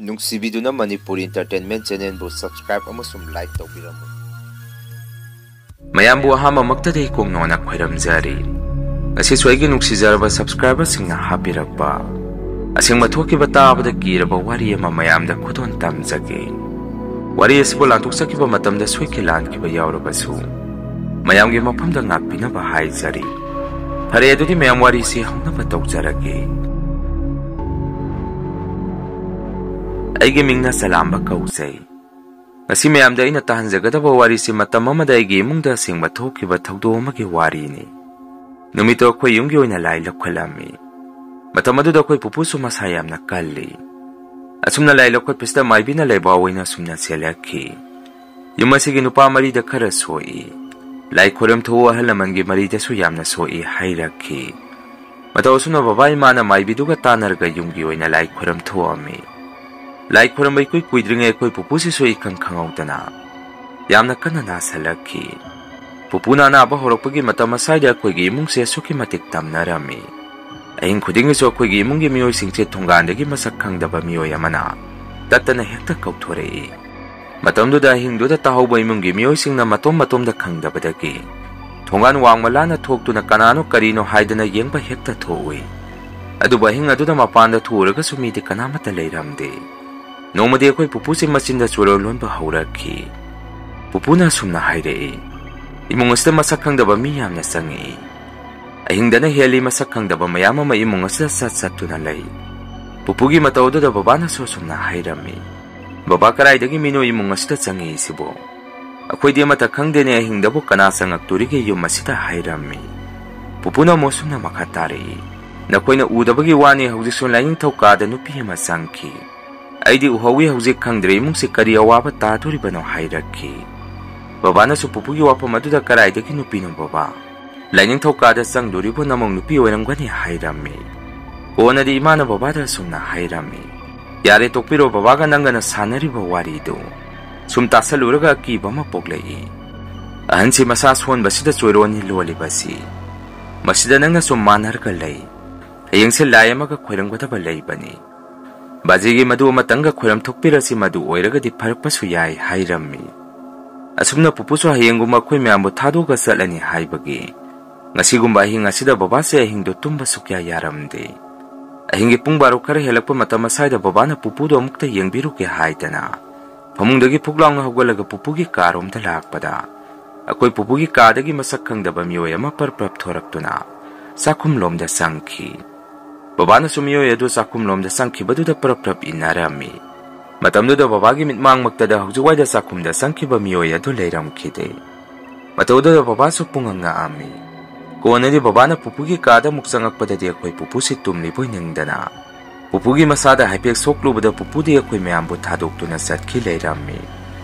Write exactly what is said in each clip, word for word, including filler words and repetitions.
ꯅꯨꯡꯁꯤꯕꯤꯗꯨꯅ Manipur Entertainment Channelꯕꯨ subscribe ꯑꯃꯁꯨꯡ like ꯇꯧꯕꯤꯔꯝꯃꯨ꯫ ꯃꯌꯥꯝꯕꯨ ꯑꯍꯥꯟꯕꯃꯛꯇꯗ ꯏꯀꯣꯛ ꯅꯣꯟꯅ ꯈꯣꯏꯔꯝꯖꯔꯤ꯫ ꯉꯁꯤꯁꯨ ꯑꯩꯒꯤ ꯅꯨꯡꯁꯤꯖꯔꯕ subscriberꯁꯤꯡꯅ ꯍꯥꯞꯄꯤꯔꯛꯄ ꯑꯁꯦꯡꯕ ꯊꯣꯛꯈꯤꯕ ꯇꯥꯕꯗ ꯀꯤꯔꯕ ꯋꯥꯔꯤ ꯑꯃ ꯃꯌꯥꯝꯗ ꯈꯨꯗꯣꯜ ꯇꯝꯖꯒꯦ꯫ ꯋꯥꯔꯤ ꯑꯁꯤꯕꯨ ꯂꯥꯟꯊꯣꯛꯆꯈꯤꯕ ꯃꯇꯝꯗ ꯁꯣꯏꯈꯤ ꯂꯥꯟꯈꯤꯕ ꯌꯥꯎꯔꯕꯁꯨ ꯃꯌꯥꯝꯒꯤ ꯃꯐꯝꯗ ꯉꯥꯛꯄꯤꯅꯕ ꯍꯥꯏꯖꯔꯤ꯫ ꯐꯔꯦ, ꯑꯗꯨꯗꯤ ꯃꯌꯥꯝ ꯋꯥꯔꯤꯁꯤ ꯍꯧꯅꯕ ꯇꯧꯖꯔꯒꯦ꯫ ꯑꯩꯒꯤ ꯃꯤꯡꯅ ꯆꯂꯥꯝꯕ ꯀꯧꯖꯩ꯫ ꯉꯁꯤ ꯃꯌꯥꯝꯗ ꯑꯩꯅ ꯇꯥꯍꯟꯖꯒꯗꯕ ꯋꯥꯔꯤꯁꯤ ꯃꯇꯝ ꯑꯃꯗ ꯑꯩꯒꯤ ꯏꯃꯨꯡꯗ ꯑꯁꯦꯡꯕ ꯊꯣꯛꯈꯤꯕ ꯊꯧꯗꯣꯛ ꯑꯃꯒꯤ ꯋꯥꯔꯤꯅꯤ꯫ ꯅꯨꯃꯤꯠꯇꯣ ꯑꯩꯈꯣꯏ ꯌꯨꯝꯒꯤ ꯑꯣꯏꯅ ꯂꯥꯏ ꯂꯧꯈꯠꯂꯝꯃꯤ꯫ ꯃꯇꯝ ꯑꯗꯨꯗ ꯑꯩꯈꯣꯏ ꯄꯨꯄꯨꯁꯨ ꯃꯁꯥ ꯌꯥꯝꯅ ꯀꯜꯂꯤ꯫ ꯑꯁꯨꯝꯅ ꯂꯥꯏ ꯂꯧꯈꯠꯄꯁꯤꯗ ꯃꯥꯏꯕꯤꯅ ꯂꯥꯏꯕꯥꯎ ꯑꯣꯏꯅ ꯑꯁꯨꯝꯅ ꯆꯦꯜꯂꯛꯈꯤ꯫ ꯌꯨꯝ ꯑꯁꯤꯒꯤ ꯅꯨꯄꯥ ꯃꯔꯤꯗ ꯈꯔ ꯁꯣꯛꯏ꯫ ꯂꯥꯏ ꯈꯣꯏꯔꯝ ꯊꯣꯛꯎ, ꯑꯍꯜ ꯂꯃꯟꯒꯤ ꯃꯔꯤꯗꯁꯨ ꯌꯥꯝꯅ ꯁꯣꯛꯏ ꯍꯥꯏꯔꯛꯈꯤ꯫ ꯃꯇꯧ ꯑꯁꯨꯝꯅ ꯕꯕꯥ ꯏꯃꯥꯅ ꯃꯥꯏꯕꯤꯗꯨꯒ ꯇꯥꯟꯅꯔꯒ ꯌꯨꯝꯒꯤ ꯑꯣꯏꯅ ꯂꯥꯏ ꯈꯣꯏꯔꯝ ꯊꯣꯛꯑꯝꯃꯤ꯫ ꯂꯥꯏ ꯈꯣꯏꯔꯝꯕ ꯏꯀꯨꯏ ꯀꯨꯏꯗ꯭ꯔꯤꯉꯩ ꯑꯩꯈꯣꯏ ꯄꯨꯄꯨꯁꯤꯁꯨ ꯏꯈꯪ ꯈꯪꯍꯧꯗꯅ ꯌꯥꯝꯅ ꯀꯟꯅ ꯅꯥꯁꯜꯂꯛꯈꯤ꯫ ꯄꯨꯄꯨꯅ ꯑꯅꯥꯕ ꯍꯧꯔꯛꯄꯒꯤ ꯃꯇꯝ ꯑꯁ꯭ꯋꯥꯏꯗ ꯑꯩꯈꯣꯏꯒꯤ ꯏꯃꯨꯡꯁꯦ ꯑꯁꯨꯛꯀꯤ ꯃꯇꯤꯛ ꯇꯝꯅꯔꯝꯃꯤ꯫ ꯑꯍꯤꯡ ꯈꯨꯗꯤꯡꯒꯤꯁꯨ ꯑꯩꯈꯣꯏꯒꯤ ꯏꯃꯨꯡꯒꯤ ꯃꯤꯑꯣꯏꯁꯤꯡꯁꯦ ꯊꯣꯡꯒꯥꯟꯗꯒꯤ ꯃꯁꯛ ꯈꯪꯗꯕ ꯃꯤꯑꯣꯏ ꯑꯃꯅ ꯇꯠꯇꯅ ꯍꯦꯛꯇ ꯀꯧꯊꯣꯔꯛꯏ꯫ ꯃꯇꯝꯗꯨꯗ ꯑꯍꯤꯡꯗꯨꯗ ꯇꯥꯍꯧꯕ ꯏꯃꯨꯡꯒꯤ ꯃꯤꯑꯣꯏꯁꯤꯡꯅ ꯃꯇꯣꯝ ꯃꯇꯣꯝꯗ ꯈꯪꯗꯕꯗꯒꯤ ꯊꯣꯡꯒꯥꯟ ꯋꯥꯡꯃ ꯂꯥꯟꯅ ꯊꯣꯛꯇꯨꯅ ꯀꯅꯥꯅꯣ ꯀꯔꯤꯅꯣ ꯍꯥꯏꯗꯅ ꯌꯦꯡꯕ ꯍꯦꯛꯇ ꯊꯣꯛꯎꯏ꯫ ꯑꯗꯨꯕꯨ ꯑꯍꯤꯡ ꯑꯗꯨꯗ ꯃꯄꯥꯟꯗ ꯊꯣꯛꯎꯔꯒꯁꯨ ꯃꯤꯗꯤ ꯀꯅꯥꯃꯠꯇ ꯂꯩꯔꯝꯗꯦ꯫ ꯅꯣꯡꯃꯗꯤ ꯑꯩꯈꯣꯏ ꯄꯨꯄꯨꯁꯦ ꯃꯆꯤꯟꯗ ꯆꯨꯔꯧ ꯂꯣꯟꯕ ꯍꯧꯔꯛꯈꯤ꯫ ꯄꯨꯄꯨꯅ ꯑꯁꯨꯝꯅ ꯍꯥꯏꯔꯛꯏ, "ꯏꯃꯨꯡ ꯑꯁꯤꯗ ꯃꯁꯛ ꯈꯪꯗꯕ ꯃꯤ ꯌꯥꯝꯅ ꯆꯪꯉꯛꯏ꯫ ꯑꯍꯤꯡꯗꯅ ꯍꯦꯜꯂꯤ, ꯃꯁꯛ ꯈꯪꯗꯕ ꯃꯌꯥꯝ ꯑꯃ ꯏꯃꯨꯡ ꯑꯁꯤꯗ ꯆꯠ ꯆꯠꯇꯨꯅ ꯂꯩ꯫" ꯄꯨꯄꯨꯒꯤ ꯃꯇꯧ ꯑꯗꯨꯗ ꯕꯕꯥꯅꯁꯨ ꯑꯁꯨꯝꯅ ꯍꯥꯏꯔꯝꯃꯤ, "ꯕꯕꯥ, ꯀꯗꯥꯏꯗꯒꯤ ꯃꯤꯅꯣ ꯏꯃꯨꯡ ꯑꯁꯤꯗ ꯆꯪꯉꯛꯏꯁꯤꯕꯣ? ꯑꯩꯈꯣꯏꯗꯤ ꯑꯃꯠꯇ ꯈꯪꯗꯦꯅꯦ, ꯑꯍꯤꯡꯗꯕꯨ ꯀꯅꯥ ꯆꯪꯉꯛꯇꯣꯔꯤꯒꯦ ꯌꯨꯝ ꯑꯁꯤꯗ?" ꯍꯥꯏꯔꯝꯃꯤ꯫ ꯄꯨꯄꯨꯅ ꯑꯃꯨꯛ ꯑꯁꯨꯝꯅ ꯃꯈꯥ ꯇꯥꯔꯛꯏ, "ꯅꯈꯣꯏꯅ ꯎꯗꯕꯒꯤ ꯋꯥꯅꯤ, ꯍꯧꯖꯤꯛꯁꯨ ꯂꯥꯏꯅꯤꯡꯊꯧ ꯀꯥꯗ ꯅꯨꯄꯤ ꯑꯃ ꯆꯪꯈꯤ꯫ ꯑꯩꯗꯤ ꯎꯍꯧꯏ, ꯍꯧꯖꯤꯛ ꯈꯪꯗ꯭ꯔꯦ ꯏꯃꯨꯡꯁꯤ ꯀꯔꯤ ꯑꯋꯥꯕ ꯇꯥꯗꯣꯔꯤꯕꯅꯣ" ꯍꯥꯏꯔꯛꯈꯤ꯫ ꯕꯕꯥꯅꯁꯨ ꯄꯨꯄꯨꯒꯤ ꯋꯥꯐꯝ ꯑꯗꯨꯗ, "ꯀꯗꯥꯏꯗꯒꯤ ꯅꯨꯄꯤꯅꯣ ꯕꯕꯥ? ꯂꯥꯏꯅꯤꯡꯊꯧ ꯀꯥꯗ ꯆꯪꯗꯣꯔꯤꯕ ꯅꯃꯧ ꯅꯨꯄꯤ ꯑꯣꯏꯔꯝꯒꯅꯤ" ꯍꯥꯏꯔꯝꯃꯤ꯫ ꯀꯣꯟꯅꯗꯤ ꯏꯃꯥꯅ ꯕꯕꯥꯗ ꯑꯁꯨꯝꯅ ꯍꯥꯏꯔꯝꯃꯤ, "ꯌꯥꯔꯦ, ꯇꯣꯛꯄꯤꯔꯣ, ꯕꯕꯥꯒ ꯅꯪꯒꯅ ꯁꯥꯟꯅꯔꯤꯕ ꯋꯥꯔꯤꯗꯨ ꯁꯨꯝ ꯇꯥꯁꯜꯂꯨꯔꯒ ꯑꯀꯤꯕ ꯑꯃ ꯄꯣꯛꯂꯛꯏ꯫ ꯑꯍꯟꯁꯤ ꯃꯁꯥ ꯁꯣꯟꯕꯁꯤꯗ ꯆꯣꯏꯔꯣꯟꯅꯤ ꯂꯣꯜꯂꯤꯕꯁꯤ꯫ ꯃꯁꯤꯗ ꯅꯪꯅ ꯁꯨꯝ ꯃꯥꯟꯅꯔꯒ ꯂꯩ꯫ ꯍꯌꯦꯡꯁꯦ ꯂꯥꯏ ꯑꯃꯒ ꯈꯣꯏꯔꯝꯒꯗꯕ ꯂꯩꯕꯅꯤ꯫ "ꯕꯥꯖꯤꯒꯤ ꯃꯗꯨ ꯑꯃꯇꯪꯒ ꯈꯣꯏꯔꯝ ꯊꯣꯛꯄꯤꯔꯁꯤ, ꯃꯗꯨ ꯑꯣꯏꯔꯒꯗꯤ ꯐꯔꯛꯄꯁꯨ ꯌꯥꯏ" ꯍꯥꯏꯔꯝꯃꯤ꯫ ꯑꯁꯨꯝꯅ ꯄꯨꯄꯨꯁꯨ ꯍꯌꯦꯡꯒꯨꯝꯕ ꯑꯩꯈꯣꯏ ꯃꯌꯥꯝꯕꯨ ꯊꯥꯗꯣꯛꯑꯒ ꯆꯠꯂꯅꯤ ꯍꯥꯏꯕꯒꯤ ꯉꯁꯤꯒꯨꯝꯕ ꯑꯍꯤꯡ ꯑꯁꯤꯗ ꯕꯕꯥꯁꯦ ꯑꯍꯤꯡꯗꯣ ꯇꯨꯝꯕ ꯁꯨꯛꯌꯥ ꯌꯥꯔꯝꯗꯦ꯫ ꯑꯍꯤꯡꯒꯤ ꯄꯨꯡ ꯕꯥꯔꯣ ꯈꯔ ꯍꯦꯜꯂꯛꯄ ꯃꯇꯝ ꯑꯁ꯭ꯋꯥꯏꯗ ꯕꯕꯥꯅ ꯄꯨꯄꯨꯗꯣ ꯑꯃꯨꯛꯇ ꯌꯦꯡꯕꯤꯔꯨꯒꯦ ꯍꯥꯏꯗꯅ ꯐꯃꯨꯡꯗꯒꯤ ꯐꯨꯛ ꯂꯥꯎꯅ ꯍꯧꯒꯠꯂꯒ ꯄꯨꯄꯨꯒꯤ ꯀꯥꯔꯣꯝꯗ ꯂꯥꯛꯄꯗ, ꯑꯩꯈꯣꯏ ꯄꯨꯄꯨꯒꯤ ꯀꯥꯗꯒꯤ ꯃꯁꯛ ꯈꯪꯗꯕ ꯃꯤꯑꯣꯏ ꯑꯃ ꯄꯔꯞ ꯄꯔꯞ ꯊꯣꯔꯛꯇꯨꯅ ꯆꯥꯛꯈꯨꯝꯂꯣꯝꯗ ꯆꯪꯈꯤ꯫ ꯕꯕꯥꯅꯁꯨ ꯃꯤꯑꯣꯏ ꯑꯗꯨ ꯆꯥꯛꯈꯨꯝꯂꯣꯝꯗ ꯆꯪꯈꯤꯕꯗꯨꯗ ꯄꯔꯞ ꯄꯔꯞ ꯏꯟꯅꯔꯝꯃꯤ꯫ ꯃꯇꯝꯗꯨꯗ ꯕꯕꯥꯒꯤ ꯃꯤꯠꯃꯥꯡꯃꯛꯇꯗ ꯍꯧꯖꯤꯛꯋꯥꯏꯗ ꯆꯥꯛꯈꯨꯝꯗ ꯆꯪꯈꯤꯕ ꯃꯤꯑꯣꯏ ꯑꯗꯨ ꯂꯩꯔꯝꯈꯤꯗꯦ꯫ ꯃꯇꯧꯗꯨꯗ ꯕꯕꯥꯁꯨ ꯄꯨꯡꯉꯛ ꯉꯛꯑꯝꯃꯤ꯫ ꯀꯣꯟꯅꯗꯤ ꯕꯕꯥꯅ ꯄꯨꯄꯨꯒꯤ ꯀꯥꯗ ꯑꯃꯨꯛ ꯆꯪꯉꯛꯄꯗꯗꯤ ꯑꯩꯈꯣꯏ ꯄꯨꯄꯨꯁꯤ ꯇꯨꯝꯂꯤꯕꯣꯏ ꯅꯤꯡꯗꯅ ꯄꯨꯄꯨꯒꯤ ꯃꯁꯥꯗ ꯍꯥꯏꯐꯦꯠ ꯁꯣꯛꯂꯨꯕꯗ ꯄꯨꯄꯨꯗꯤ ꯑꯩꯈꯣꯏ ꯃꯌꯥꯝꯕꯨ ꯊꯥꯗꯣꯛꯇꯨꯅ ꯆꯠꯈꯤ ꯂꯩꯔꯝꯃꯤ꯫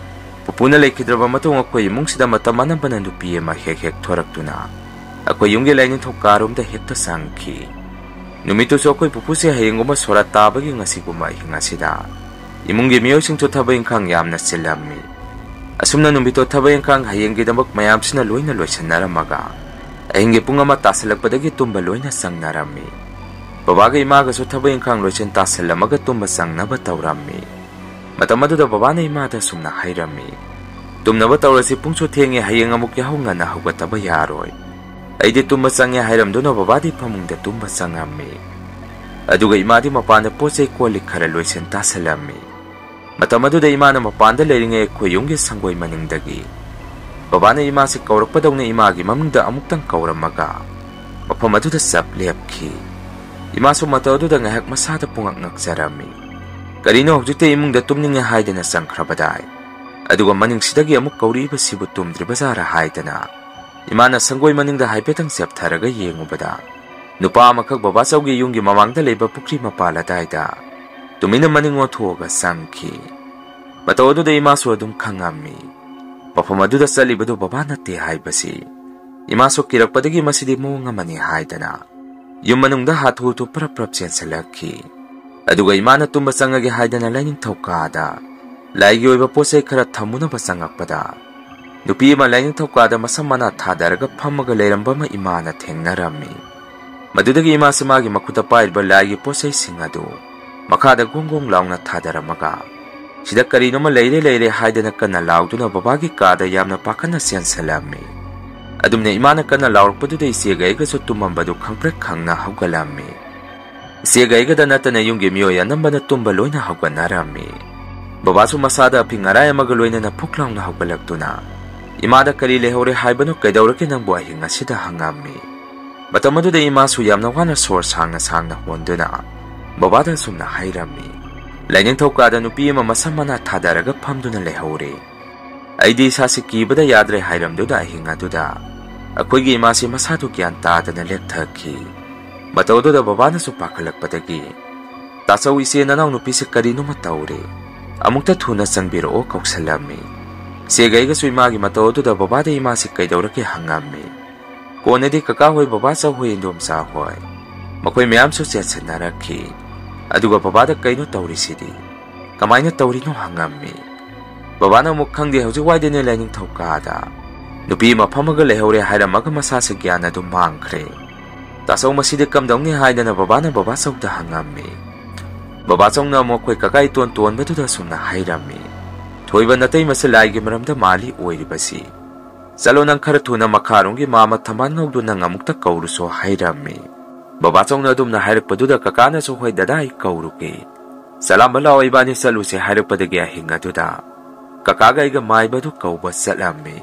ꯄꯨꯄꯨꯅ ꯂꯩꯈꯤꯗ꯭ꯔꯕ ꯃꯇꯨꯡ ꯑꯩꯈꯣꯏ ꯏꯃꯨꯡꯁꯤꯗ ꯃꯇꯝ ꯑꯅꯝꯕꯅ ꯅꯨꯄꯤ ꯑꯃ ꯍꯦꯛ ꯍꯦꯛ ꯊꯣꯔꯛꯇꯨꯅ ꯑꯩꯈꯣꯏ ꯌꯨꯝꯒꯤ ꯂꯥꯏꯅꯤꯡꯊꯧ ꯀꯥꯔꯣꯝꯗ ꯍꯦꯛꯇ ꯆꯪꯈꯤ꯫ ꯅꯨꯃꯤꯠꯇꯨꯁꯨ ꯑꯩꯈꯣꯏ ꯄꯨꯄꯨꯁꯦ ꯍꯌꯦꯡꯒꯨꯝꯕ ꯁꯣꯔꯥꯠ ꯇꯥꯕꯒꯤ ꯉꯁꯤꯒꯨꯝꯕ ꯑꯍꯤꯡ ꯑꯁꯤꯗ ꯏꯃꯨꯡꯒꯤ ꯃꯤꯑꯣꯏꯁꯤꯡꯁꯨ ꯊꯕꯛ ꯏꯪꯈꯥꯡ ꯌꯥꯝꯅ ꯆꯤꯜꯂꯝꯃꯤ꯫ ꯑꯁꯨꯝꯅ ꯅꯨꯃꯤꯠꯇꯣ ꯊꯕꯛ ꯏꯪꯈꯥꯡ ꯍꯌꯦꯡꯒꯤꯗꯃꯛ ꯃꯌꯥꯝꯁꯤꯅ ꯂꯣꯏꯅ ꯂꯣꯏꯁꯤꯟꯅꯔꯝꯃꯒ ꯑꯍꯤꯡꯒꯤ ꯄꯨꯡ ꯑꯃ ꯇꯥꯁꯤꯜꯂꯛꯄꯗꯒꯤ ꯇꯨꯝꯕ ꯂꯣꯏꯅ ꯆꯪꯅꯔꯝꯃꯤ꯫ ꯕꯕꯥꯒ ꯏꯃꯥꯒꯁꯨ ꯊꯕꯛ ꯏꯪꯈꯥꯡ ꯂꯣꯏꯁꯤꯟ ꯇꯥꯁꯤꯜꯂꯝꯃꯒ ꯇꯨꯝꯕ ꯆꯪꯅꯕ ꯇꯧꯔꯝꯃꯤ꯫ ꯃꯇꯝ ꯑꯗꯨꯗ ꯕꯕꯥꯅ ꯏꯃꯥꯗ ꯑꯁꯨꯝꯅ ꯍꯥꯏꯔꯝꯃꯤ, "ꯇꯨꯝꯅꯕ ꯇꯧꯔꯁꯤ, ꯄꯨꯡꯁꯨ ꯊꯦꯡꯉꯦ, ꯍꯌꯦꯡ ꯑꯃꯨꯛ ꯌꯥꯍꯧ ꯉꯟꯅ ꯍꯧꯒꯠꯇꯕ ꯌꯥꯔꯣꯏ"꯫ ꯑꯩꯗꯤ ꯇꯨꯝꯕ ꯆꯪꯉꯦ ꯍꯥꯏꯔꯝꯗꯨꯅ ꯕꯕꯥꯗꯤ ꯐꯃꯨꯡꯗ ꯇꯨꯝꯕ ꯆꯪꯉꯝꯃꯤ꯫ ꯑꯗꯨꯒ ꯏꯃꯥꯗꯤ ꯃꯄꯥꯟꯗ ꯄꯣꯠ ꯆꯩ ꯀꯣꯜ ꯂꯤꯛ ꯈꯔ ꯂꯣꯏꯁꯤꯟ ꯇꯥꯁꯤꯜꯂꯝꯃꯤ꯫ ꯃꯇꯝ ꯑꯗꯨꯗ ꯏꯃꯥꯅ ꯃꯄꯥꯟꯗ ꯂꯩꯔꯤꯉꯩ ꯑꯩꯈꯣꯏ ꯌꯨꯝꯒꯤ ꯁꯪꯒꯣꯏ ꯃꯅꯤꯡꯗꯒꯤ ꯕꯕꯥꯅ ꯏꯃꯥꯁꯤ ꯀꯧꯔꯛꯄꯗꯧꯅ ꯏꯃꯥꯒꯤ ꯃꯃꯤꯡꯗ ꯑꯃꯨꯛꯇꯪ ꯀꯧꯔꯝꯃꯒ ꯃꯐꯝ ꯑꯗꯨꯗ ꯆꯞ ꯂꯦꯞꯈꯤ꯫ ꯏꯃꯥꯁꯨ ꯃꯇꯧ ꯑꯗꯨꯗ ꯉꯥꯏꯍꯥꯛ ꯃꯁꯥꯗ ꯄꯨꯡꯉꯛ ꯉꯛꯆꯔꯝꯃꯤ꯫ ꯀꯔꯤꯅꯣ ꯍꯧꯖꯤꯛꯇ ꯏꯃꯨꯡꯗ ꯇꯨꯝꯅꯤꯡꯉꯦ ꯍꯥꯏꯗꯅ ꯆꯪꯈ꯭ꯔꯕꯗꯥꯏ, ꯑꯗꯨꯒ ꯃꯅꯤꯡꯁꯤꯗꯒꯤ ꯑꯃꯨꯛ ꯀꯧꯔꯛꯏꯕꯁꯤꯕꯨ ꯇꯨꯝꯗ꯭ꯔꯤꯕꯖꯥꯔꯥ ꯍꯥꯏꯗꯅ ꯏꯃꯥꯅ ꯁꯪꯒꯣꯏ ꯃꯅꯤꯡꯗ ꯍꯥꯏꯐꯦꯠꯇꯪ ꯆꯦꯞꯊꯔꯒ ꯌꯦꯡꯉꯨꯕꯗ, ꯅꯨꯄꯥ ꯑꯃꯈꯛ ꯕꯕꯥꯆꯧꯒꯤ ꯌꯨꯝꯒꯤ ꯃꯃꯥꯡꯗ ꯂꯩꯕ ꯄꯨꯈ꯭ꯔꯤ ꯃꯄꯥꯜ ꯑꯗꯥꯏꯗ ꯇꯨꯃꯤꯟꯅ ꯃꯅꯤꯡ ꯑꯣꯟꯊꯣꯛꯑꯒ ꯆꯪꯈꯤ꯫ ꯃꯇꯧ ꯑꯗꯨꯗ ꯏꯃꯥꯁꯨ ꯑꯗꯨꯝ ꯈꯪꯉꯝꯃꯤ꯫ ꯃꯐꯝ ꯑꯗꯨꯗ ꯆꯠꯂꯤꯕꯗꯨ ꯕꯕꯥ ꯅꯠꯇꯦ ꯍꯥꯏꯕꯁꯤ꯫ ꯏꯃꯥꯁꯨ ꯀꯤꯔꯛꯄꯗꯒꯤ ꯃꯁꯤꯗꯤ ꯃꯑꯣꯡ ꯑꯃꯅꯤ ꯍꯥꯏꯗꯅ ꯌꯨꯝ ꯃꯅꯨꯡꯗ ꯍꯥꯊꯨ ꯍꯥꯊꯨ ꯄꯔꯞ ꯄꯔꯞ ꯆꯦꯟꯁꯤꯜꯂꯛꯈꯤ꯫ ꯑꯗꯨꯒ ꯏꯃꯥꯅ ꯇꯨꯝꯕ ꯆꯪꯉꯒꯦ ꯍꯥꯏꯗꯅ ꯂꯥꯏꯅꯤꯡꯊꯧ ꯀꯥꯗ ꯂꯥꯏꯒꯤ ꯑꯣꯏꯕ ꯄꯣꯠ ꯆꯩ ꯈꯔ ꯊꯝꯃꯨꯅꯕ ꯆꯪꯉꯛꯄꯗ, ꯅꯨꯄꯤ ꯑꯃ ꯂꯥꯏꯅꯤꯡꯊꯧ ꯀꯥꯗ ꯃꯁꯝ ꯃꯅꯥ ꯊꯥꯗꯔꯒ ꯐꯝꯃꯒ ꯂꯩꯔꯝꯕ ꯑꯃ ꯏꯃꯥꯅ ꯊꯦꯡꯅꯔꯝꯃꯤ꯫ ꯃꯗꯨꯗꯒꯤ ꯏꯃꯥꯁꯤ ꯃꯥꯒꯤ ꯃꯈꯨꯠꯇ ꯄꯥꯏꯔꯤꯕ ꯂꯥꯏꯒꯤ ꯄꯣꯠ ꯆꯩꯁꯤꯡ ꯑꯗꯨ ꯃꯈꯥꯗ ꯒꯣꯡ ꯒꯣꯡ ꯂꯥꯎꯅ ꯊꯥꯗꯔꯝꯃꯒ, ꯁꯤꯗ ꯀꯔꯤꯅꯣꯃ ꯂꯩꯔꯦ ꯂꯩꯔꯦ ꯍꯥꯏꯗꯅ ꯀꯟꯅ ꯂꯥꯎꯗꯨꯅ ꯕꯕꯥꯒꯤ ꯀꯥꯗ ꯌꯥꯝꯅ ꯄꯥꯈꯠꯅ ꯆꯦꯟꯁꯜꯂꯝꯃꯤ꯫ ꯑꯗꯨꯝꯅ ꯏꯃꯥꯅ ꯀꯟꯅ ꯂꯥꯎꯔꯛꯄꯗꯨꯗ ꯏꯆꯦꯒ ꯑꯩꯒꯁꯨ ꯇꯨꯝꯃꯝꯕꯗꯨ ꯈꯪꯄ꯭ꯔꯦꯛ ꯈꯪꯅ ꯍꯧꯒꯠꯂꯝꯃꯤ꯫ ꯏꯆꯦꯒ ꯑꯩꯒꯗ ꯅꯠꯇꯅ ꯌꯨꯝꯒꯤ ꯃꯤꯑꯣꯏ ꯑꯅꯝꯕꯅ ꯇꯨꯝꯕ ꯂꯣꯏꯅ ꯍꯧꯒꯠꯅꯔꯝꯃꯤ꯫ ꯕꯕꯥꯁꯨ ꯃꯁꯥꯗ ꯑꯐꯤꯡ ꯑꯔꯥꯏ ꯑꯃꯒ ꯂꯣꯏꯅꯅ ꯐꯨꯛ ꯂꯥꯎꯅ ꯍꯧꯒꯠꯂꯛꯇꯨꯅ, "ꯏꯃꯥꯗ ꯀꯔꯤ ꯂꯩꯍꯧꯔꯦ ꯍꯥꯏꯕꯅꯣ? ꯀꯩꯗꯧꯔꯒꯦ ꯅꯪꯕꯨ ꯑꯍꯤꯡ ꯑꯁꯤꯗ?" ꯍꯪꯉꯝꯃꯤ꯫ ꯃꯇꯝ ꯑꯗꯨꯗ ꯏꯃꯥꯁꯨ ꯌꯥꯝꯅ ꯋꯥꯅ ꯁꯣꯔ ꯁꯥꯡꯅ ꯁꯥꯡꯅ ꯍꯣꯟꯗꯨꯅ ꯕꯕꯥꯗ ꯑꯁꯨꯝꯅ ꯍꯥꯏꯔꯝꯃꯤ, "ꯂꯥꯏꯅꯤꯡꯊꯧ ꯀꯥꯗ ꯅꯨꯄꯤ ꯑꯃ ꯃꯁꯝ ꯃꯅꯥ ꯊꯥꯗꯔꯒ ꯐꯝꯗꯨꯅ ꯂꯩꯍꯧꯔꯦ꯫ ꯑꯩꯗꯤ ꯏꯁꯥꯁꯤ ꯀꯤꯕꯗ ꯌꯥꯗ꯭ꯔꯦ" ꯍꯥꯏꯔꯝꯗꯨꯗ ꯑꯍꯤꯡ ꯑꯗꯨꯗ ꯑꯩꯈꯣꯏꯒꯤ ꯏꯃꯥꯁꯤ ꯃꯁꯥꯗꯨ ꯒ꯭ꯌꯥꯟ ꯇꯥꯗꯅ ꯂꯦꯛꯊꯈꯤ꯫ ꯃꯇꯧ ꯑꯗꯨꯗ ꯕꯕꯥꯅꯁꯨ ꯄꯥꯈꯠꯂꯛꯄꯗꯒꯤ, "ꯇꯥꯆꯧ, ꯏꯆꯦ ꯅꯅꯥꯎ ꯅꯨꯄꯤꯁꯦ ꯀꯔꯤꯅꯣꯃ ꯇꯧꯔꯦ꯫ ꯑꯃꯨꯛꯇ ꯊꯨꯅ ꯆꯪꯕꯤꯔꯛꯑꯣ" ꯀꯧꯁꯜꯂꯝꯃꯤ꯫ ꯏꯆꯦꯒ ꯑꯩꯒꯁꯨ ꯏꯃꯥꯒꯤ ꯃꯇꯧ ꯑꯗꯨꯗ ꯕꯕꯥꯗ ꯏꯃꯥꯁꯤ ꯀꯩꯗꯧꯔꯒꯦ ꯍꯪꯉꯝꯃꯤ꯫ ꯀꯣꯟꯅꯗꯤ ꯀꯀꯥ ꯍꯣꯏ, ꯕꯕꯥꯆꯧ ꯍꯣꯏ, ꯏꯟꯗꯣꯝꯆꯥ ꯍꯣꯏ, ꯃꯈꯣꯏ ꯃꯌꯥꯝꯁꯨ ꯆꯦꯟꯁꯤꯟꯅꯔꯛꯈꯤ꯫ ꯑꯗꯨꯒ ꯕꯕꯥꯗ "ꯀꯩꯅꯣ ꯇꯧꯔꯤꯁꯤꯗꯤ? ꯀꯃꯥꯏꯅ ꯇꯧꯔꯤꯅꯣ?" ꯍꯪꯉꯝꯃꯤ꯫ ꯕꯕꯥꯅ ꯑꯃꯨꯛ "ꯈꯪꯗꯦ, ꯍꯧꯖꯤꯛ ꯋꯥꯏꯗꯅꯦ ꯂꯥꯏꯅꯤꯡꯊꯧ ꯀꯥꯗ ꯅꯨꯄꯤ ꯑꯃ ꯐꯝꯃꯒ ꯂꯩꯍꯧꯔꯦ" ꯍꯥꯏꯔꯝꯃꯒ ꯃꯁꯥꯁꯦ ꯒ꯭ꯌꯥꯟ ꯑꯗꯨꯝ ꯃꯥꯡꯈ꯭ꯔꯦ꯫ "ꯇꯥꯆꯧ, ꯃꯁꯤꯗꯤ ꯀꯝꯗꯧꯅꯤ?" ꯍꯥꯏꯗꯅ ꯕꯕꯥꯅ ꯕꯕꯥꯆꯧꯗ ꯍꯪꯉꯝꯃꯤ꯫ ꯕꯕꯥꯆꯧꯅ ꯑꯃꯨꯛ ꯑꯩꯈꯣꯏ ꯀꯀꯥ ꯏꯇꯣꯟ ꯇꯣꯟꯕꯗꯨꯗ ꯑꯁꯨꯝꯅ ꯍꯥꯏꯔꯝꯃꯤ, "ꯊꯣꯏꯕ, ꯅꯇꯩꯃꯁꯦ ꯂꯥꯏꯒꯤ ꯃꯔꯝꯗ ꯃꯥꯜꯂꯤ ꯑꯣꯏꯔꯤꯕꯁꯤ꯫ ꯆꯠꯂꯣ, ꯅꯪ ꯈꯔ ꯊꯨꯅ ꯃꯈꯥꯔꯣꯝꯒꯤ ꯃꯥꯃ ꯊꯝꯕꯥꯜ ꯉꯧꯗꯨ ꯅꯪ ꯑꯃꯨꯛꯇ ꯀꯧꯔꯨꯁꯣ" ꯍꯥꯏꯔꯝꯃꯤ꯫ ꯕꯕꯥꯆꯧꯅ ꯑꯗꯨꯝꯅ ꯍꯥꯏꯔꯛꯄꯗꯨꯗ ꯀꯀꯥꯅꯁꯨ, "ꯍꯣꯏ ꯗꯗꯥ, ꯑꯩ ꯀꯧꯔꯨꯒꯦ꯫ ꯆꯂꯥꯝꯕ ꯂꯥꯛꯑꯣ, ꯏꯕꯥꯅꯤ ꯆꯠꯂꯨꯁꯦ" ꯍꯥꯏꯔꯛꯄꯗꯒꯤ ꯑꯍꯤꯡ ꯑꯗꯨꯗ ꯀꯀꯥꯒ ꯑꯩꯒ ꯃꯥꯏꯕꯗꯨ ꯀꯧꯕ ꯆꯠꯂꯝꯃꯤ꯫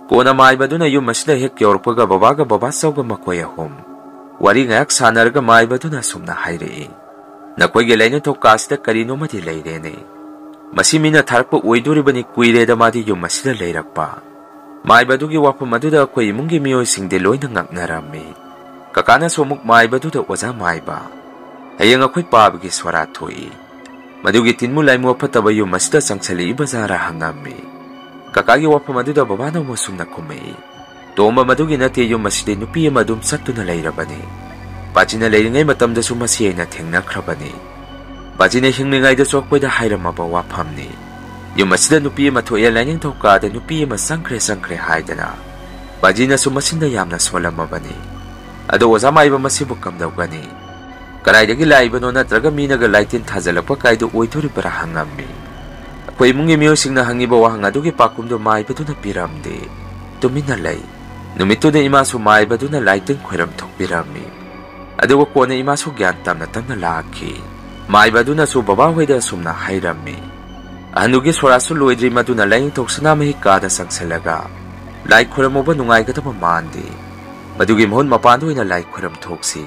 ꯀꯣꯟꯅ ꯃꯥꯏꯕꯗꯨꯅ ꯌꯨꯝ ꯑꯁꯤꯗ ꯍꯦꯛ ꯌꯧꯔꯛꯄꯒ ꯕꯕꯥꯒ ꯕꯕꯥꯆꯧꯒ ꯃꯈꯣꯏ ꯑꯍꯨꯝ ꯋꯥꯔꯤ ꯉꯥꯏꯍꯥꯛ ꯁꯥꯟꯅꯔꯒ ꯃꯥꯏꯕꯗꯨꯅ ꯑꯁꯨꯝꯅ ꯍꯥꯏꯔꯛꯏ, "ꯅꯈꯣꯏꯒꯤ ꯂꯥꯏꯅꯤꯡꯊꯧ ꯀꯥꯁꯤꯗ ꯀꯔꯤꯅꯣꯃꯗꯤ ꯂꯩꯔꯦꯅꯦ꯫ ꯃꯁꯤ ꯃꯤꯅ ꯊꯥꯔꯛꯄ ꯑꯣꯏꯗꯣꯔꯤꯕꯅꯤ, ꯀꯨꯏꯔꯦꯗ ꯃꯥꯗꯤ ꯌꯨꯝ ꯑꯁꯤꯗ ꯂꯩꯔꯛꯄ"꯫ ꯃꯥꯏꯕꯗꯨꯒꯤ ꯋꯥꯐꯝ ꯑꯗꯨꯗ ꯑꯩꯈꯣꯏ ꯏꯃꯨꯡꯒꯤ ꯃꯤꯑꯣꯏꯁꯤꯡꯗꯤ ꯂꯣꯏꯅ ꯉꯛꯅꯔꯝꯃꯤ꯫ ꯀꯀꯥꯅꯁꯨ ꯑꯃꯨꯛ ꯃꯥꯏꯕꯗꯨꯗ, "ꯑꯣꯖꯥ ꯃꯥꯏꯕ, ꯍꯌꯦꯡ ꯑꯩꯈꯣꯏ ꯄꯥꯕꯒꯤ ꯁꯣꯔꯥ ꯊꯣꯛꯏ꯫ ꯃꯗꯨꯒꯤ ꯇꯤꯟꯃꯨ ꯂꯥꯏꯃꯨ ꯑꯐꯠꯇꯕ ꯌꯨꯝ ꯑꯁꯤꯗ ꯆꯪꯁꯤꯜꯂꯛꯏꯕ ꯖꯥꯔꯥ?" ꯍꯪꯉꯝꯃꯤ꯫ ꯀꯀꯥꯒꯤ ꯋꯥꯐꯝ ꯑꯗꯨꯗ ꯕꯕꯥꯅ ꯑꯃꯨꯛ ꯑꯁꯨꯝꯅ ꯈꯨꯝꯃꯛꯏ, "ꯇꯣꯝꯕ, ꯃꯗꯨꯒꯤ ꯅꯠꯇꯦ, ꯌꯨꯝ ꯑꯁꯤꯗ ꯅꯨꯄꯤ ꯑꯃ ꯑꯗꯨꯝ ꯆꯠꯇꯨꯅ ꯂꯩꯔꯕꯅꯤ꯫ ꯄꯥꯖꯤꯅ ꯂꯩꯔꯤꯉꯩ ꯃꯇꯝꯗꯁꯨ ꯃꯁꯤ ꯑꯩꯅ ꯊꯦꯡꯅꯈ꯭ꯔꯕꯅꯤ꯫ ꯄꯥꯖꯤꯅ ꯍꯤꯡꯂꯤꯉꯩꯗꯁꯨ ꯑꯩꯈꯣꯏꯗ ꯍꯥꯏꯔꯝꯃꯕ ꯋꯥꯐꯝꯅꯤ꯫ ꯌꯨꯝ ꯑꯁꯤꯗ ꯅꯨꯄꯤ ꯑꯃ ꯊꯣꯛꯑꯦ, ꯂꯥꯏꯅꯤꯡꯊꯧ ꯀꯥꯗ ꯅꯨꯄꯤ ꯑꯃ ꯆꯪꯈ꯭ꯔꯦ, ꯆꯪꯈ꯭ꯔꯦ ꯍꯥꯏꯗꯅ꯫ ꯄꯥꯖꯤꯅꯁꯨ ꯃꯆꯤꯟꯗ ꯌꯥꯝꯅ ꯁꯣꯜꯂꯝꯃꯕꯅꯤ꯫ ꯑꯗꯣ ꯑꯣꯖꯥ ꯃꯥꯏꯕ, ꯃꯁꯤꯕꯨ ꯀꯝꯗꯧꯒꯅꯤ?" "ꯀꯗꯥꯏꯗꯒꯤ ꯂꯥꯛꯏꯕꯅꯣ, ꯅꯠꯇ꯭ꯔꯒ ꯃꯤꯅꯒ ꯂꯥꯏꯇꯤꯟ ꯊꯥꯖꯤꯜꯂꯛꯄ ꯀꯥꯏꯗꯨ ꯑꯣꯏꯗꯣꯔꯤꯕ꯭ꯔꯥ?" ꯍꯪꯉꯝꯃꯤ꯫ ꯑꯩꯈꯣꯏ ꯏꯃꯨꯡꯒꯤ ꯃꯤꯑꯣꯏꯁꯤꯡꯅ ꯍꯪꯉꯤꯕ ꯋꯥꯍꯪ ꯑꯗꯨꯒꯤ ꯄꯥꯎꯈꯨꯝꯗꯨ ꯃꯥꯏꯕꯗꯨꯅ ꯄꯤꯔꯝꯗꯦ꯫ ꯇꯨꯃꯤꯟꯅ ꯂꯩ꯫ ꯅꯨꯃꯤꯠꯇꯨꯗ ꯏꯃꯥꯁꯨ ꯃꯥꯏꯕꯗꯨꯅ ꯂꯥꯏꯇꯤꯟ ꯈꯣꯏꯔꯝ ꯊꯣꯛꯄꯤꯔꯝꯃꯤ꯫ ꯑꯗꯨꯒ ꯀꯣꯟꯅ ꯏꯃꯥꯁꯨ ꯒ꯭ꯌꯥꯟ ꯇꯞꯅ ꯇꯞꯅ ꯂꯥꯛꯈꯤ꯫ ꯃꯥꯏꯕ ꯑꯗꯨꯅꯁꯨ ꯕꯕꯥ ꯍꯣꯏꯗ ꯑꯁꯨꯝꯅ ꯍꯥꯏꯔꯝꯃꯤ, "ꯑꯍꯟꯗꯨꯒꯤ ꯁꯣꯔꯥꯠꯁꯨ ꯂꯣꯏꯗ꯭ꯔꯤ, ꯃꯗꯨꯅ ꯂꯥꯏꯅꯤꯡꯊꯧ ꯁꯅꯥꯃꯍꯤ ꯀꯥꯗ ꯆꯪꯁꯤꯜꯂꯒ ꯂꯥꯏ ꯈꯣꯏꯔꯝꯃꯨꯕ ꯅꯨꯡꯉꯥꯏꯒꯗꯕ ꯃꯥꯟꯗꯦ꯫ ꯃꯗꯨꯒꯤ ꯃꯍꯨꯠ ꯃꯄꯥꯟꯗ ꯑꯣꯏꯅ ꯂꯥꯏ ꯈꯣꯏꯔꯝ ꯊꯣꯛꯁꯤ꯫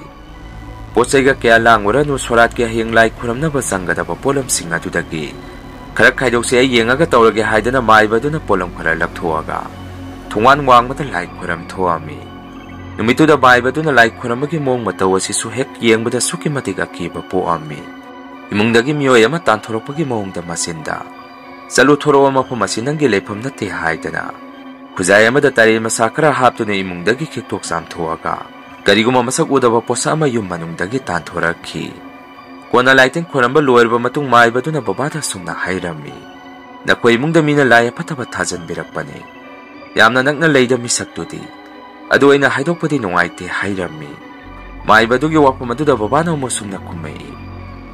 ꯄꯣꯠ ꯆꯩꯒ ꯀꯌꯥ ꯂꯥꯡꯉꯨꯔꯅꯨ, ꯁꯣꯔꯥꯠꯀꯤ ꯍꯌꯦꯡ ꯂꯥꯏ ꯈꯣꯏꯔꯝꯅꯕ ꯆꯪꯒꯗꯕ ꯄꯣꯠꯂꯝꯁꯤꯡ ꯑꯗꯨꯗꯒꯤ ꯈꯔ ꯈꯥꯏꯗꯣꯛꯁꯤ, ꯑꯩ ꯌꯦꯡꯉꯒ ꯇꯧꯔꯒꯦ" ꯍꯥꯏꯗꯅ ꯃꯥꯏꯕ ꯑꯗꯨꯅ ꯄꯣꯠꯂꯝ ꯈꯔ ꯂꯧꯊꯣꯛꯑꯒ ꯊꯣꯡꯒꯥꯟ ꯋꯥꯡꯃꯗ ꯂꯥꯏ ꯈꯣꯏꯔꯝ ꯊꯣꯛꯑꯝꯃꯤ꯫ ꯅꯨꯃꯤꯠꯇꯨꯗ ꯃꯥꯏꯕ ꯑꯗꯨꯅ ꯂꯥꯏ ꯈꯣꯏꯔꯝꯕꯒꯤ ꯃꯑꯣꯡ ꯃꯇꯧ ꯑꯁꯤꯁꯨ ꯍꯦꯛ ꯌꯦꯡꯕꯗ ꯑꯁꯨꯛꯀꯤ ꯃꯇꯤꯛ ꯑꯀꯤꯕ ꯄꯣꯛꯑꯝꯃꯤ꯫ ꯏꯃꯨꯡꯗꯒꯤ ꯃꯤꯑꯣꯏ ꯑꯃ ꯇꯥꯟꯊꯣꯔꯛꯄꯒꯤ ꯃꯑꯣꯡꯗ ꯃꯆꯤꯟꯗ, "ꯆꯠꯂꯨ, ꯊꯣꯔꯛꯑꯣ, ꯃꯐꯝ ꯑꯁꯤ ꯅꯪꯒꯤ ꯂꯩꯐꯝ ꯅꯠꯇꯦ" ꯍꯥꯏꯗꯅ ꯈꯨꯖꯥꯏ ꯑꯃꯗ ꯇꯔꯦꯠ ꯃꯆꯥ ꯈꯔ ꯍꯥꯞꯇꯨꯅ ꯏꯃꯨꯡꯗꯒꯤ ꯈꯤꯛꯇꯣꯛ ꯆꯥꯝꯊꯣꯛꯑꯒ ꯀꯔꯤꯒꯨꯝꯕ ꯃꯁꯛ ꯎꯗꯕ ꯄꯣꯠꯁꯛ ꯑꯃ ꯌꯨꯝ ꯃꯅꯨꯡꯗꯒꯤ ꯇꯥꯟꯊꯣꯔꯛꯈꯤ꯫ ꯀꯣꯟꯅ ꯂꯥꯏꯇꯤꯟ ꯈꯣꯏꯔꯝꯕ ꯂꯣꯏꯔꯕ ꯃꯇꯨꯡ ꯃꯥꯏꯕꯗꯨꯅ ꯕꯕꯥꯗ ꯑꯁꯨꯝꯅ ꯍꯥꯏꯔꯝꯃꯤ, "ꯅꯈꯣꯏ ꯏꯃꯨꯡꯗ ꯃꯤꯅ ꯂꯥꯏ ꯑꯐꯠꯇꯕ ꯊꯥꯖꯟꯕꯤꯔꯛꯄꯅꯤ꯫ ꯌꯥꯝꯅ ꯅꯛꯅ ꯂꯩꯗ ꯃꯤꯁꯛꯇꯨꯗꯤ꯫ ꯑꯗꯨ ꯑꯩꯅ ꯍꯥꯏꯗꯣꯛꯄꯗꯤ ꯅꯨꯡꯉꯥꯏꯇꯦ" ꯍꯥꯏꯔꯝꯃꯤ꯫ ꯃꯥꯏꯕꯗꯨꯒꯤ ꯋꯥꯐꯝ ꯑꯗꯨꯗ ꯕꯕꯥꯅ ꯑꯃꯨꯛ ꯁꯨꯝꯅ ꯈꯨꯝꯃꯛꯏ,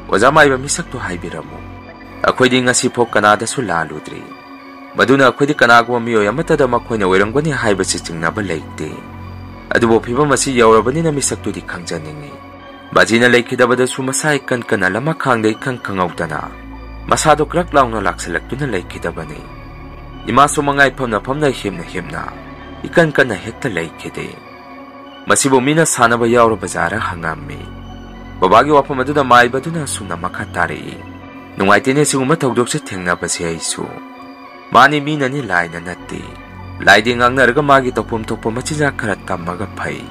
"ꯑꯣꯖꯥ ꯃꯥꯏꯕ, ꯃꯤꯁꯛꯇꯨ ꯍꯥꯏꯕꯤꯔꯝꯃꯨ꯫ ꯑꯩꯈꯣꯏꯗꯤ ꯉꯁꯤꯐꯥꯎ ꯀꯅꯥꯗꯁꯨ ꯂꯥꯜꯂꯨꯗ꯭ꯔꯤ꯫ ꯃꯗꯨꯅ ꯑꯩꯈꯣꯏꯗꯤ ꯀꯅꯥꯒꯨꯝꯕ ꯃꯤꯑꯣꯏ ꯑꯃꯠꯇꯗ ꯃꯈꯣꯏꯅ ꯑꯣꯏꯔꯝꯒꯅꯤ ꯍꯥꯏꯕꯁꯤ ꯆꯤꯡꯅꯕ ꯂꯩꯇꯦ꯫ ꯑꯗꯨꯕꯨ ꯐꯤꯕꯝ ꯑꯁꯤ ꯌꯧꯔꯕꯅꯤꯅ ꯃꯤꯁꯛꯇꯨꯗꯤ ꯈꯪꯖꯅꯤꯡꯏ꯫ ꯕꯥꯖꯤꯅ ꯂꯩꯈꯤꯗꯕꯗꯁꯨ ꯃꯁꯥ ꯏꯀꯟ ꯀꯟꯅ ꯂꯃꯈꯥꯡꯗ ꯏꯈꯪ ꯈꯪꯍꯧꯗꯅ ꯃꯁꯥꯗꯨ ꯀ꯭ꯔꯛ ꯂꯥꯎꯅ ꯂꯥꯛꯁꯤꯜꯂꯛꯇꯨꯅ ꯂꯩꯈꯤꯗꯕꯅꯤ꯫ ꯏꯃꯥꯁꯨ ꯃꯉꯥꯏ ꯐꯝꯅ ꯐꯝꯅ ꯍꯤꯞꯅ ꯍꯤꯞꯅ ꯏꯀꯟ ꯀꯟꯅ ꯍꯦꯛꯇ ꯂꯩꯈꯤꯗꯦ꯫ ꯃꯁꯤꯕꯨ ꯃꯤꯅ ꯁꯥꯟꯅꯕ ꯌꯥꯎꯔꯕ ꯖꯥꯔ ꯍꯪꯉꯝꯃꯤ꯫ ꯕꯕꯥꯒꯤ ꯋꯥꯐꯝ ꯑꯗꯨꯗ ꯃꯥꯏꯕꯗꯨꯅ ꯑꯁꯨꯝꯅ ꯃꯈꯥ ꯇꯥꯔꯛꯏ, "ꯅꯨꯡꯉꯥꯏꯇꯦꯅꯦ ꯁꯤꯒꯨꯝꯕ ꯊꯧꯗꯣꯛꯁꯦ ꯊꯦꯡꯅꯕꯁꯦ ꯑꯩꯁꯨ꯫ ꯃꯥꯅꯤ, ꯃꯤꯅꯅꯤ, ꯂꯥꯏꯅ ꯅꯠꯇꯦ꯫ ꯂꯥꯏꯗꯤ ꯉꯥꯡꯅꯔꯒ ꯃꯥꯒꯤ ꯇꯧꯐꯝ ꯊꯣꯛꯄ ꯃꯆꯤꯟꯖꯥꯛ ꯈꯔ ꯇꯝꯃꯒ ꯐꯩ꯫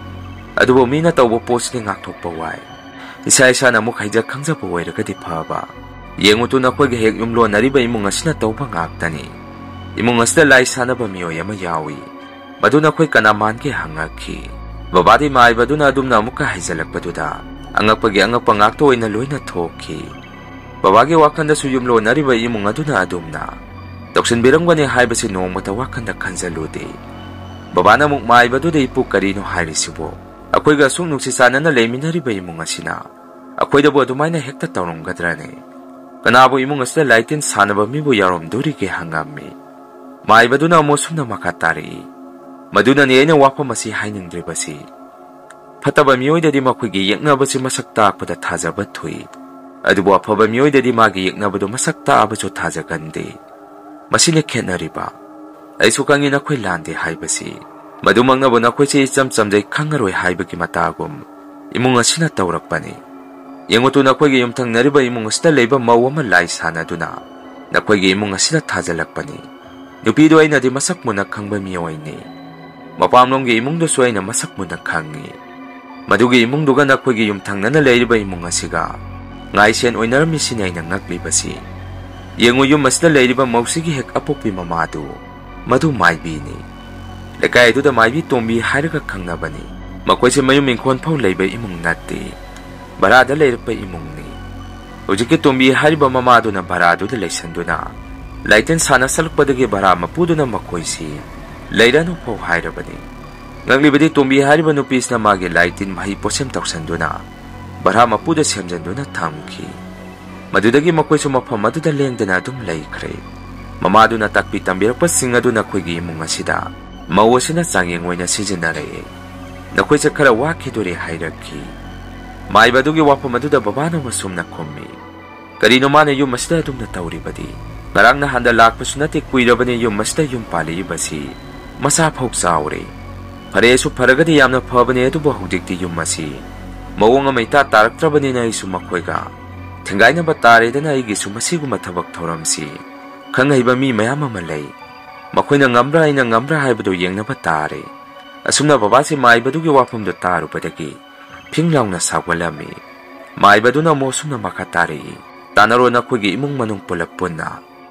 ꯑꯗꯨꯕꯨ ꯃꯤꯅ ꯇꯧꯕ ꯄꯣꯠꯁꯤꯗꯤ ꯉꯥꯛꯊꯣꯛꯄ ꯋꯥꯏ꯫ ꯏꯁꯥ ꯏꯁꯥꯅ ꯑꯃꯨꯛ ꯍꯩꯖ ꯈꯪꯖꯕ ꯑꯣꯏꯔꯒꯗꯤ ꯐꯕ꯫ ꯌꯦꯡꯉꯨ ꯇꯨ, ꯅꯈꯣꯏꯒ ꯍꯦꯛ ꯌꯨꯝꯂꯣꯟꯅꯔꯤꯕ ꯏꯃꯨꯡ ꯑꯁꯤꯅ ꯇꯧꯕ ꯉꯥꯛꯇꯅꯤ꯫ ꯏꯃꯨꯡ ꯑꯁꯤꯗ ꯂꯥꯏ ꯁꯥꯟꯅꯕ ꯃꯤꯑꯣꯏ ꯑꯃ ꯌꯥꯎꯏ꯫ ꯃꯗꯨ ꯅꯈꯣꯏ ꯀꯅꯥ ꯃꯥꯟꯒꯦ?" ꯍꯪꯉꯛꯈꯤ꯫ ꯕꯕꯥꯗꯤ ꯃꯥꯏꯕꯗꯨꯅ ꯑꯗꯨꯝꯅ ꯑꯃꯨꯛꯀ ꯍꯥꯏꯖꯤꯜꯂꯛꯄꯗꯨꯗ ꯑꯉꯛꯄꯒꯤ ꯑꯉꯛꯄ ꯉꯥꯛꯇ ꯑꯣꯏꯅ ꯂꯣꯏꯅ ꯊꯣꯛꯈꯤ꯫ ꯕꯕꯥꯒꯤ ꯋꯥꯈꯜꯗꯁꯨ ꯌꯨꯝꯂꯣꯟꯅꯔꯤꯕ ꯏꯃꯨꯡ ꯑꯗꯨꯅ ꯑꯗꯨꯝꯅ ꯇꯧꯁꯤꯟꯕꯤꯔꯝꯒꯅꯤ ꯍꯥꯏꯕꯁꯤ ꯅꯣꯡꯃꯇ ꯋꯥꯈꯜꯗ ꯈꯟꯖꯜꯂꯨꯗꯦ꯫ ꯕꯕꯥꯅ ꯑꯃꯨꯛ ꯃꯥꯏꯕꯗꯨꯗ, "ꯏꯄꯨ, ꯀꯔꯤꯅꯣ ꯍꯥꯏꯔꯤꯁꯤꯕꯣ? ꯑꯩꯈꯣꯏꯒ ꯑꯁꯨꯛ ꯅꯨꯡꯁꯤ ꯆꯥꯟꯅꯅ ꯂꯩꯃꯤꯟꯅꯔꯤꯕ ꯏꯃꯨꯡ ꯑꯁꯤꯅ ꯑꯩꯈꯣꯏꯗꯕꯨ ꯑꯗꯨꯃꯥꯏꯅ ꯍꯦꯛꯇ ꯇꯧꯔꯝꯒꯗ꯭ꯔꯅꯦ? ꯀꯅꯥꯕꯨ ꯏꯃꯨꯡ ꯑꯁꯤꯗ ꯂꯥꯏꯇꯤꯟ ꯁꯥꯟꯅꯕ ꯃꯤꯕꯨ ꯌꯥꯎꯔꯝꯗꯣꯔꯤꯒꯦ?" ꯍꯪꯉꯝꯃꯤ꯫ ꯃꯥꯏꯕꯗꯨꯅ ꯑꯃꯨꯛ ꯁꯨꯝꯅ ꯃꯈꯥ ꯇꯥꯔꯛꯏ, "ꯃꯗꯨꯅꯅꯤ ꯑꯩꯅ ꯋꯥꯐꯝ ꯑꯁꯤ ꯍꯥꯏꯅꯤꯡꯗ꯭ꯔꯤꯕꯁꯤ꯫ ꯐꯠꯇꯕ ꯃꯤꯑꯣꯏꯗꯗꯤ ꯃꯈꯣꯏꯒꯤ ꯌꯦꯛꯅꯕꯁꯤ ꯃꯁꯛ ꯇꯥꯛꯄꯗ ꯊꯥꯖꯕ ꯊꯨꯏ, ꯑꯗꯨꯕꯨ ꯑꯐꯕ ꯃꯤꯑꯣꯏꯗꯗꯤ ꯃꯥꯒꯤ ꯌꯦꯛꯅꯕꯗꯨ ꯃꯁꯛ ꯇꯥꯛꯑꯕꯁꯨ ꯊꯥꯖꯒꯟꯗꯦ꯫ ꯃꯁꯤꯅ ꯈꯦꯠꯅꯔꯤꯕ꯫ ꯑꯩꯁꯨ ꯈꯪꯉꯤ ꯅꯈꯣꯏ ꯂꯥꯟꯗꯦ ꯍꯥꯏꯕꯁꯤ꯫ ꯃꯗꯨꯃꯛꯅꯕꯨ ꯅꯈꯣꯏꯁꯦ ꯏꯆꯝ ꯆꯝꯖꯩ ꯈꯪꯉꯔꯣꯏ ꯍꯥꯏꯕꯒꯤ ꯃꯇꯥꯒꯨꯝ ꯏꯃꯨꯡ ꯑꯁꯤꯅ ꯇꯧꯔꯛꯄꯅꯤ꯫ ꯌꯦꯡꯉꯨ ꯇꯨ, ꯅꯈꯣꯏꯒꯤ ꯌꯨꯝꯊꯪꯅꯔꯤꯕ ꯏꯃꯨꯡ ꯑꯁꯤꯗ ꯂꯩꯕ ꯃꯧ ꯑꯃ ꯂꯥꯏ ꯁꯥꯟꯅꯗꯨꯅ ꯅꯈꯣꯏꯒꯤ ꯏꯃꯨꯡ ꯑꯁꯤꯗ ꯊꯥꯖꯤꯜꯂꯛꯄꯅꯤ꯫ ꯅꯨꯄꯤꯗꯨ ꯑꯩꯅꯗꯤ ꯃꯁꯛ ꯃꯨꯟꯅ ꯈꯪꯕ ꯃꯤꯑꯣꯏꯅꯤ꯫ ꯃꯄꯥꯝꯂꯣꯝꯒꯤ ꯏꯃꯨꯡꯗꯨꯁꯨ ꯑꯩꯅ ꯃꯁꯛ ꯃꯨꯟꯅ ꯈꯪꯉꯤ꯫ ꯃꯗꯨꯒꯤ ꯏꯃꯨꯡꯗꯨꯒ ꯅꯈꯣꯏꯒꯤ ꯌꯨꯝꯊꯪꯅꯅ ꯂꯩꯔꯤꯕ ꯏꯃꯨꯡ ꯑꯁꯤꯒ ꯉꯥꯏꯁꯦꯟ ꯑꯣꯏꯅꯔꯝꯃꯤꯁꯤꯅꯤ ꯑꯩꯅ ꯉꯛꯂꯤꯕꯁꯤ꯫ ꯌꯦꯡꯉꯨ, ꯌꯨꯝ ꯑꯁꯤꯗ ꯂꯩꯔꯤꯕ ꯃꯧꯁꯤꯒꯤ ꯍꯦꯛ ꯑꯄꯣꯛꯄꯤ ꯃꯃꯥꯗꯨ, ꯃꯗꯨ ꯃꯥꯏꯕꯤꯅꯤ꯫ ꯂꯩꯀꯥꯏ ꯑꯗꯨꯗ ꯃꯥꯏꯕꯤ ꯇꯣꯝꯕꯤ ꯍꯥꯏꯔꯒ ꯈꯪꯅꯕꯅꯤ꯫ ꯃꯈꯣꯏꯁꯦ ꯃꯌꯨꯝ ꯏꯪꯈꯣꯜ ꯐꯥꯎ ꯂꯩꯕ ꯏꯃꯨꯡ ꯅꯠꯇꯦ, ꯚꯔꯥꯗ ꯂꯩꯔꯛꯄ ꯏꯃꯨꯡꯅꯤ꯫ ꯍꯧꯖꯤꯛꯀꯤ ꯇꯣꯝꯕꯤ ꯍꯥꯏꯔꯤꯕ ꯃꯃꯥꯗꯨꯅ ꯚꯔꯥꯗꯨꯗ ꯂꯩꯁꯟꯗꯨꯅ ꯂꯥꯏꯇꯤꯟ ꯁꯥꯟꯅꯁꯜꯂꯛꯄꯗꯒꯤ ꯚꯔꯥ ꯃꯄꯨꯗꯨꯅ ꯃꯈꯣꯏꯁꯤ ꯂꯩꯔꯅꯨ ꯐꯥꯎ ꯍꯥꯏꯔꯕꯅꯤ꯫ ꯉꯛꯂꯤꯕꯗꯤ ꯇꯣꯝꯕꯤ ꯍꯥꯏꯔꯤꯕ ꯅꯨꯄꯤꯁꯤꯅ ꯃꯥꯒꯤ ꯂꯥꯏꯇꯤꯟ ꯃꯍꯩ ꯄꯣꯠꯁꯦꯝ ꯇꯧꯁꯟꯗꯨꯅ ꯚꯔꯥ ꯃꯄꯨꯗ ꯁꯦꯝꯖꯤꯟꯗꯨꯅ ꯊꯝꯈꯤ꯫ ꯃꯗꯨꯗꯒꯤ ꯃꯈꯣꯏꯁꯨ ꯃꯐꯝ ꯑꯗꯨꯗ ꯂꯦꯡꯗꯅ ꯑꯗꯨꯝ ꯂꯩꯈ꯭ꯔꯦ꯫ ꯃꯃꯥꯗꯨꯅ ꯇꯥꯛꯄꯤ ꯇꯝꯕꯤꯔꯛꯄꯁꯤꯡ ꯑꯗꯨ ꯅꯈꯣꯏꯒꯤ ꯏꯃꯨꯡ ꯑꯁꯤꯗ ꯃꯧ ꯑꯁꯤꯅ ꯆꯥꯡꯌꯦꯡ ꯑꯣꯏꯅ ꯁꯤꯖꯤꯟꯅꯔꯛꯑꯦ꯫ ꯅꯈꯣꯏꯁꯦ ꯈꯔ ꯋꯥꯈꯤꯗꯣꯔꯦ ꯍꯥꯏꯔꯛꯈꯤ꯫ ꯃꯥꯏꯕ ꯑꯗꯨꯒꯤ ꯋꯥꯐꯝ ꯑꯗꯨꯗ ꯕꯕꯥꯅ ꯑꯁꯨꯝꯅ ꯈꯨꯝꯃꯤ, "ꯀꯔꯤꯅꯣ ꯃꯥꯅ ꯌꯨꯝ ꯑꯁꯤꯗ ꯑꯗꯨꯝꯅ ꯇꯧꯔꯤꯕꯗꯤ? ꯉꯔꯥꯡ ꯅꯍꯥꯟꯗ ꯂꯥꯛꯄꯁꯨ ꯅꯠꯇꯦ, ꯀꯨꯏꯔꯕꯅꯤ ꯌꯨꯝ ꯑꯁꯤꯗ ꯌꯨꯝ ꯄꯥꯜꯂꯛꯏꯕꯁꯤ꯫ ꯃꯆꯥ ꯐꯥꯎ ꯆꯥꯎꯔꯦ꯫ ꯐꯔꯦꯁꯨ ꯐꯔꯒꯗꯤ ꯌꯥꯝꯅ ꯐꯕꯅꯦ, ꯑꯗꯨꯕꯨ ꯍꯧꯖꯤꯛꯇꯤ ꯌꯨꯝ ꯑꯁꯤ ꯃꯑꯣꯡ ꯑꯃ ꯏꯇꯥ ꯇꯥꯔꯛꯇ꯭ꯔꯕꯅꯤꯅ ꯑꯩꯁꯨ ꯃꯈꯣꯏꯒ ꯊꯦꯡꯒꯥꯏꯅꯕ ꯇꯥꯔꯦꯗꯅ ꯑꯩꯒꯤꯁꯨ ꯃꯁꯤꯒꯨꯝꯕ ꯊꯕꯛ ꯊꯧꯔꯝꯁꯤ ꯈꯪꯍꯩꯕ ꯃꯤ ꯃꯌꯥꯝ ꯑꯃ ꯂꯩ꯫ ꯃꯈꯣꯏꯅ ꯉꯝꯕ꯭ꯔꯥ ꯑꯩꯅ ꯉꯝꯕ꯭ꯔꯥ ꯍꯥꯏꯕꯗꯨ ꯌꯦꯡꯅꯕ ꯇꯥꯔꯦ"꯫ ꯑꯁꯨꯝꯅ ꯕꯕꯥꯁꯤ ꯃꯥꯏꯕꯗꯨꯒꯤ ꯋꯥꯐꯝꯗꯨ ꯇꯥꯔꯨꯕꯗꯒꯤ ꯐꯤꯡ ꯂꯥꯎꯅ ꯁꯥꯎꯒꯠꯂꯝꯃꯤ꯫ ꯃꯥꯏꯕꯗꯨꯅ ꯑꯃꯨꯛ ꯑꯁꯨꯝꯅ ꯃꯈꯥ ꯇꯥꯔꯛꯏ, "ꯇꯥꯟꯅꯔꯣ ꯅꯈꯣꯏꯒꯤ ꯏꯃꯨꯡ ꯃꯅꯨꯡ ꯄꯨꯂꯞ ꯄꯨꯟꯅ"꯫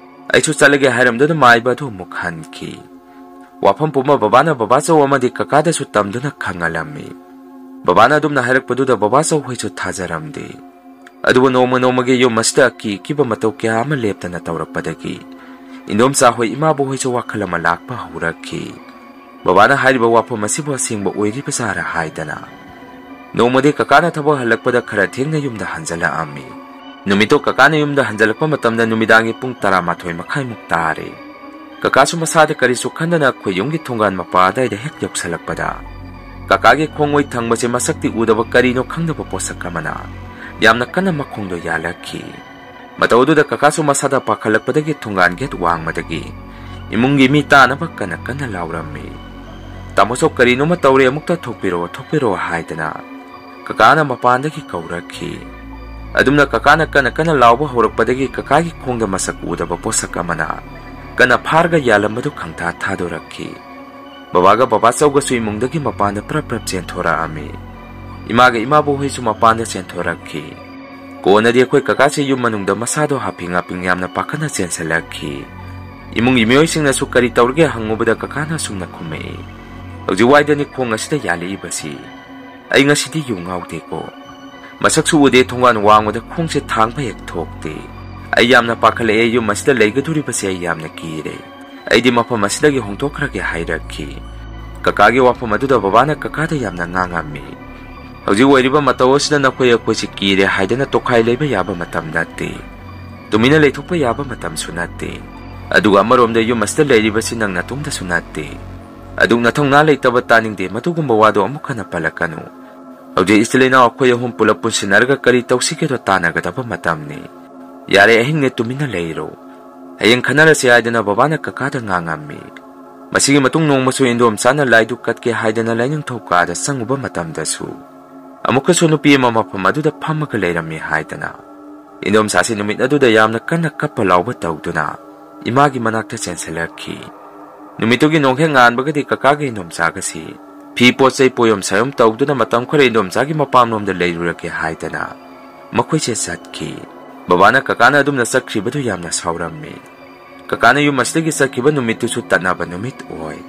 ꯑꯩꯁꯨ ꯆꯠꯂꯒꯦ ꯍꯥꯏꯔꯝꯗꯨꯅ ꯃꯥꯏꯕ ꯑꯗꯨ ꯑꯃꯨꯛ ꯍꯟꯈꯤ꯫ ꯋꯥꯐꯝ ꯄꯨꯝꯕ ꯕꯕꯥꯅ ꯕꯕꯥꯆꯧ ꯑꯃꯗꯤ ꯀꯀꯥꯗꯁꯨ ꯇꯝꯗꯨꯅ ꯈꯪꯍꯜꯂꯝꯃꯤ꯫ ꯕꯕꯥꯅ ꯑꯗꯨꯝꯅ ꯍꯥꯏꯔꯛꯄꯗꯨꯗ ꯕꯕꯥꯆꯧ ꯍꯣꯏꯁꯨ ꯊꯥꯖꯔꯝꯗꯦ꯫ ꯑꯗꯨꯕꯨ ꯅꯣꯡꯃ ꯅꯣꯡꯃꯒꯤ ꯌꯨꯝ ꯑꯁꯤꯗ ꯑꯀꯤ ꯑꯀꯤꯕ ꯃꯇꯧ ꯀꯌꯥ ꯑꯃ ꯂꯦꯞꯇꯅ ꯇꯧꯔꯛꯄꯗꯒꯤ ꯏꯟꯗꯣꯝꯆꯥ ꯍꯣꯏ ꯏꯃꯥꯕꯨ ꯍꯣꯏꯁꯨ ꯋꯥꯈꯜ ꯑꯃ ꯂꯥꯛꯄ ꯍꯧꯔꯛꯈꯤ꯫ ꯕꯕꯥꯅ ꯍꯥꯏꯔꯤꯕ ꯋꯥꯐꯝ ꯑꯁꯤꯕꯨ ꯑꯁꯦꯡꯕ ꯑꯣꯏꯔꯤꯕꯖꯥꯔ ꯍꯥꯏꯗꯅ꯫ ꯅꯣꯡꯃꯗꯤ ꯀꯀꯥꯅ ꯊꯕꯛ ꯍꯜꯂꯛꯄꯗ ꯈꯔ ꯊꯦꯡꯅ ꯌꯨꯝꯗ ꯍꯟꯖꯜꯂꯛꯑꯝꯃꯤ꯫ ꯅꯨꯃꯤꯠꯇꯣ ꯀꯀꯥꯅ ꯌꯨꯝꯗ ꯍꯟꯖꯜꯂꯛꯄ ꯃꯇꯝꯗ ꯅꯨꯃꯤꯗꯥꯡꯒꯤ ꯄꯨꯡ ꯇꯔꯥꯃꯥꯊꯣꯏ ꯃꯈꯥꯏꯃꯨꯛ ꯇꯥꯔꯦ꯫ ꯀꯀꯥꯁꯨ ꯃꯁꯥꯗ ꯀꯔꯤꯁꯨ ꯈꯟꯗꯅ ꯑꯩꯈꯣꯏ ꯌꯨꯝꯒꯤ ꯊꯣꯡꯒꯥꯟ ꯃꯄꯥ ꯑꯗꯥꯏꯗ ꯍꯦꯛ ꯌꯧꯁꯜꯂꯛꯄꯗ, ꯀꯀꯥꯒꯤ ꯈꯣꯡ ꯑꯣꯏ ꯊꯪꯕꯁꯦ ꯃꯁꯛꯇꯤ ꯎꯗꯕ ꯀꯔꯤꯅꯣ ꯈꯪꯗꯕ ꯄꯣꯠꯁꯛ ꯑꯃꯅ ꯌꯥꯝꯅ ꯀꯟꯅ ꯃꯈꯣꯡꯗꯣ ꯌꯥꯜꯂꯛꯈꯤ꯫ ꯃꯇꯧ ꯑꯗꯨꯗ ꯀꯀꯥꯁꯨ ꯃꯁꯥꯗ ꯄꯥꯈꯠꯂꯛꯄꯗꯒꯤ ꯊꯣꯡꯒꯥꯟ ꯒꯦꯠ ꯋꯥꯡꯃꯗꯒꯤ ꯏꯃꯨꯡꯒꯤ ꯃꯤ ꯇꯥꯅꯕ ꯀꯟꯅ ꯀꯟꯅ ꯂꯥꯎꯔꯝꯃꯤ꯫ "ꯇꯥꯃꯣꯆꯧ, ꯀꯔꯤꯅꯣꯃ ꯇꯧꯔꯦ, ꯑꯃꯨꯛꯇ ꯊꯣꯛꯄꯤꯔꯛꯑꯣ, ꯊꯣꯛꯄꯤꯔꯛꯑꯣ" ꯍꯥꯏꯗꯅ ꯀꯀꯥꯅ ꯃꯄꯥꯟꯗꯒꯤ ꯀꯧꯔꯛꯈꯤ꯫ ꯑꯗꯨꯝꯅ ꯀꯀꯥꯅ ꯀꯟꯅ ꯀꯟꯅ ꯂꯥꯎꯕ ꯍꯧꯔꯛꯄꯗꯒꯤ ꯀꯀꯥꯒꯤ ꯈꯣꯡꯗ ꯃꯁꯛ ꯎꯗꯕ ꯄꯣꯠꯁꯛ ꯑꯃꯅ ꯀꯟꯅ ꯐꯥꯔꯒ ꯌꯥꯜꯂꯝꯕꯗꯨ ꯈꯪꯊꯥ ꯊꯥꯗꯣꯔꯛꯈꯤ꯫ ꯕꯕꯥꯒ ꯕꯕꯥꯆꯧꯒꯁꯨ ꯏꯃꯨꯡꯗꯒꯤ ꯃꯄꯥꯟꯗ ꯄ꯭ꯔꯞ ꯄ꯭ꯔꯞ ꯆꯦꯟꯊꯣꯔꯛꯑꯝꯃꯤ꯫ ꯏꯃꯥꯒ ꯏꯃꯥꯕꯣꯛ ꯍꯣꯏꯁꯨ ꯃꯄꯥꯟꯗ ꯆꯦꯟꯊꯣꯔꯛꯈꯤ꯫ ꯀꯣꯟꯅꯗꯤ ꯑꯩꯈꯣꯏ ꯀꯀꯥꯁꯦ ꯌꯨꯝ ꯃꯅꯨꯡꯗ ꯃꯁꯥꯗꯣ ꯍꯥꯞꯄꯤ ꯉꯥꯄꯤꯡ ꯌꯥꯝꯅ ꯄꯥꯈꯠꯅ ꯆꯦꯟꯁꯤꯜꯂꯛꯈꯤ꯫ ꯏꯃꯨꯡꯒꯤ ꯃꯤꯑꯣꯏꯁꯤꯡꯅꯁꯨ ꯀꯔꯤ ꯇꯧꯔꯒꯦ ꯍꯪꯉꯨꯕꯗ ꯀꯀꯥꯅ ꯑꯁꯨꯝꯅ ꯈꯨꯝꯃꯛꯏ, "ꯍꯧꯖꯤꯛ ꯋꯥꯏꯗꯅꯤ ꯈꯣꯡ ꯑꯁꯤꯗ ꯌꯥꯜꯂꯛꯏꯕꯁꯤ꯫ ꯑꯩ ꯉꯁꯤꯗꯤ ꯌꯨ ꯉꯥꯎꯗꯦꯀꯣ꯫ ꯃꯁꯛꯁꯨ ꯎꯗꯦ, ꯊꯣꯡꯒꯥꯟ ꯋꯥꯡꯃꯗ ꯈꯣꯡꯁꯦ ꯊꯥꯡꯕ ꯍꯦꯛ ꯊꯣꯛꯇꯦ꯫ ꯑꯩ ꯌꯥꯝꯅ ꯄꯥꯈꯠꯂꯛꯑꯦ, ꯌꯨꯝ ꯑꯁꯤꯗ ꯂꯩꯒꯗꯣꯔꯤꯕꯁꯦ ꯑꯩ ꯌꯥꯝꯅ ꯀꯤꯔꯦ꯫ ꯑꯩꯗꯤ ꯃꯐꯝ ꯑꯁꯤꯗꯒꯤ ꯍꯣꯡꯗꯣꯛꯈ꯭ꯔꯒꯦ" ꯍꯥꯏꯔꯛꯈꯤ꯫ ꯀꯀꯥꯒꯤ ꯋꯥꯐꯝ ꯑꯗꯨꯗ ꯕꯕꯥꯅ ꯀꯀꯥꯗ ꯌꯥꯝꯅ ꯉꯥꯡꯉꯝꯃꯤ꯫ "ꯍꯧꯖꯤꯛ ꯑꯣꯏꯔꯤꯕ ꯃꯇꯧ ꯑꯁꯤꯗ ꯅꯈꯣꯏ ꯑꯩꯈꯣꯏꯁꯤ ꯀꯤꯔꯦ ꯍꯥꯏꯗꯅ ꯇꯣꯈꯥꯏ ꯂꯩꯕ ꯌꯥꯕ ꯃꯇꯝ ꯅꯠꯇꯦ꯫ ꯇꯨꯃꯤꯟꯅ ꯂꯩꯊꯣꯛꯄ ꯌꯥꯕ ꯃꯇꯝꯁꯨ ꯅꯠꯇꯦ꯫ ꯑꯗꯨꯒ ꯑꯃꯔꯣꯝꯗ ꯌꯨꯝ ꯑꯁꯤꯗ ꯂꯩꯔꯤꯕꯁꯤ ꯅꯪ ꯅꯇꯣꯝꯇꯁꯨ ꯅꯠꯇꯦ꯫ ꯑꯗꯨꯛ ꯅꯊꯧꯅꯥ ꯂꯩꯇꯕ ꯇꯥꯅꯤꯡꯗꯦ, ꯃꯗꯨꯒꯨꯝꯕ ꯋꯥꯗꯣ ꯑꯃꯨꯛ ꯍꯟꯅ ꯄꯜꯂꯛꯀꯅꯨ꯫ ꯍꯧꯖꯤꯛ ꯏꯆꯤꯜ ꯏꯅꯥꯎ ꯑꯩꯈꯣꯏ ꯑꯍꯨꯝ ꯄꯨꯂꯞ ꯄꯨꯟꯁꯤꯟꯅꯔꯒ ꯀꯔꯤ ꯇꯧꯁꯤꯒꯦꯗꯣ ꯇꯥꯟꯅꯒꯗꯕ ꯃꯇꯝꯅꯤ꯫ ꯌꯥꯔꯦ, ꯑꯍꯤꯡꯅꯦ, ꯇꯨꯃꯤꯟꯅ ꯂꯩꯔꯣ꯫ ꯍꯌꯦꯡ ꯈꯟꯅꯔꯁꯤ" ꯍꯥꯏꯗꯅ ꯕꯕꯥꯅ ꯀꯀꯥꯗ ꯉꯥꯡꯉꯝꯃꯤ꯫ ꯃꯁꯤꯒꯤ ꯃꯇꯨꯡ ꯅꯣꯡꯃꯁꯨ ꯏꯟꯗꯣꯝꯆꯥꯅ ꯂꯥꯏꯗꯨꯛ ꯀꯠꯀꯦ ꯍꯥꯏꯗꯅ ꯂꯥꯏꯅꯤꯡꯊꯧ ꯀꯥꯗ ꯆꯪꯉꯨꯕ ꯃꯇꯝꯗꯁꯨ ꯑꯃꯨꯛꯀꯁꯨ ꯅꯨꯄꯤ ꯑꯃ ꯃꯐꯝ ꯑꯗꯨꯗ ꯐꯝꯃꯒ ꯂꯩꯔꯝꯃꯤ ꯍꯥꯏꯗꯅ ꯏꯟꯗꯣꯝꯆꯥꯁꯤ ꯅꯨꯃꯤꯠ ꯑꯗꯨꯗ ꯌꯥꯝꯅ ꯀꯟꯅ ꯀꯞꯄ ꯂꯥꯎꯕ ꯇꯧꯗꯨꯅ ꯏꯃꯥꯒꯤ ꯃꯅꯥꯛꯇ ꯆꯦꯟꯁꯤꯜꯂꯛꯈꯤ꯫ ꯅꯨꯃꯤꯠꯇꯨꯒꯤ ꯅꯣꯡꯍꯦꯛ ꯉꯥꯟꯕꯒꯗꯤ ꯀꯀꯥꯒ ꯏꯟꯗꯣꯝꯆꯥꯒꯁꯤ ꯐꯤ ꯄꯣꯠ ꯆꯩ ꯄꯣꯌꯣꯝ ꯁꯥꯌꯣꯝ ꯇꯧꯗꯨꯅ ꯃꯇꯝ ꯈꯔ ꯏꯟꯗꯣꯝꯆꯥꯒꯤ ꯃꯄꯥꯝꯂꯣꯝꯗ ꯂꯩꯔꯨꯔꯒꯦ ꯍꯥꯏꯗꯅ ꯃꯈꯣꯏꯁꯦ ꯆꯠꯈꯤ꯫ ꯕꯕꯥꯅ ꯀꯀꯥꯅ ꯑꯗꯨꯝꯅ ꯆꯠꯈ꯭ꯔꯤꯕꯗꯨ ꯌꯥꯝꯅ ꯁꯥꯎꯔꯝꯃꯤ꯫ ꯀꯀꯥꯅ ꯌꯨꯝ ꯑꯁꯤꯗꯒꯤ ꯆꯠꯈꯤꯕ ꯅꯨꯃꯤꯠꯇꯨꯁꯨ ꯇꯠꯅꯕ ꯅꯨꯃꯤꯠ ꯑꯣꯏ꯫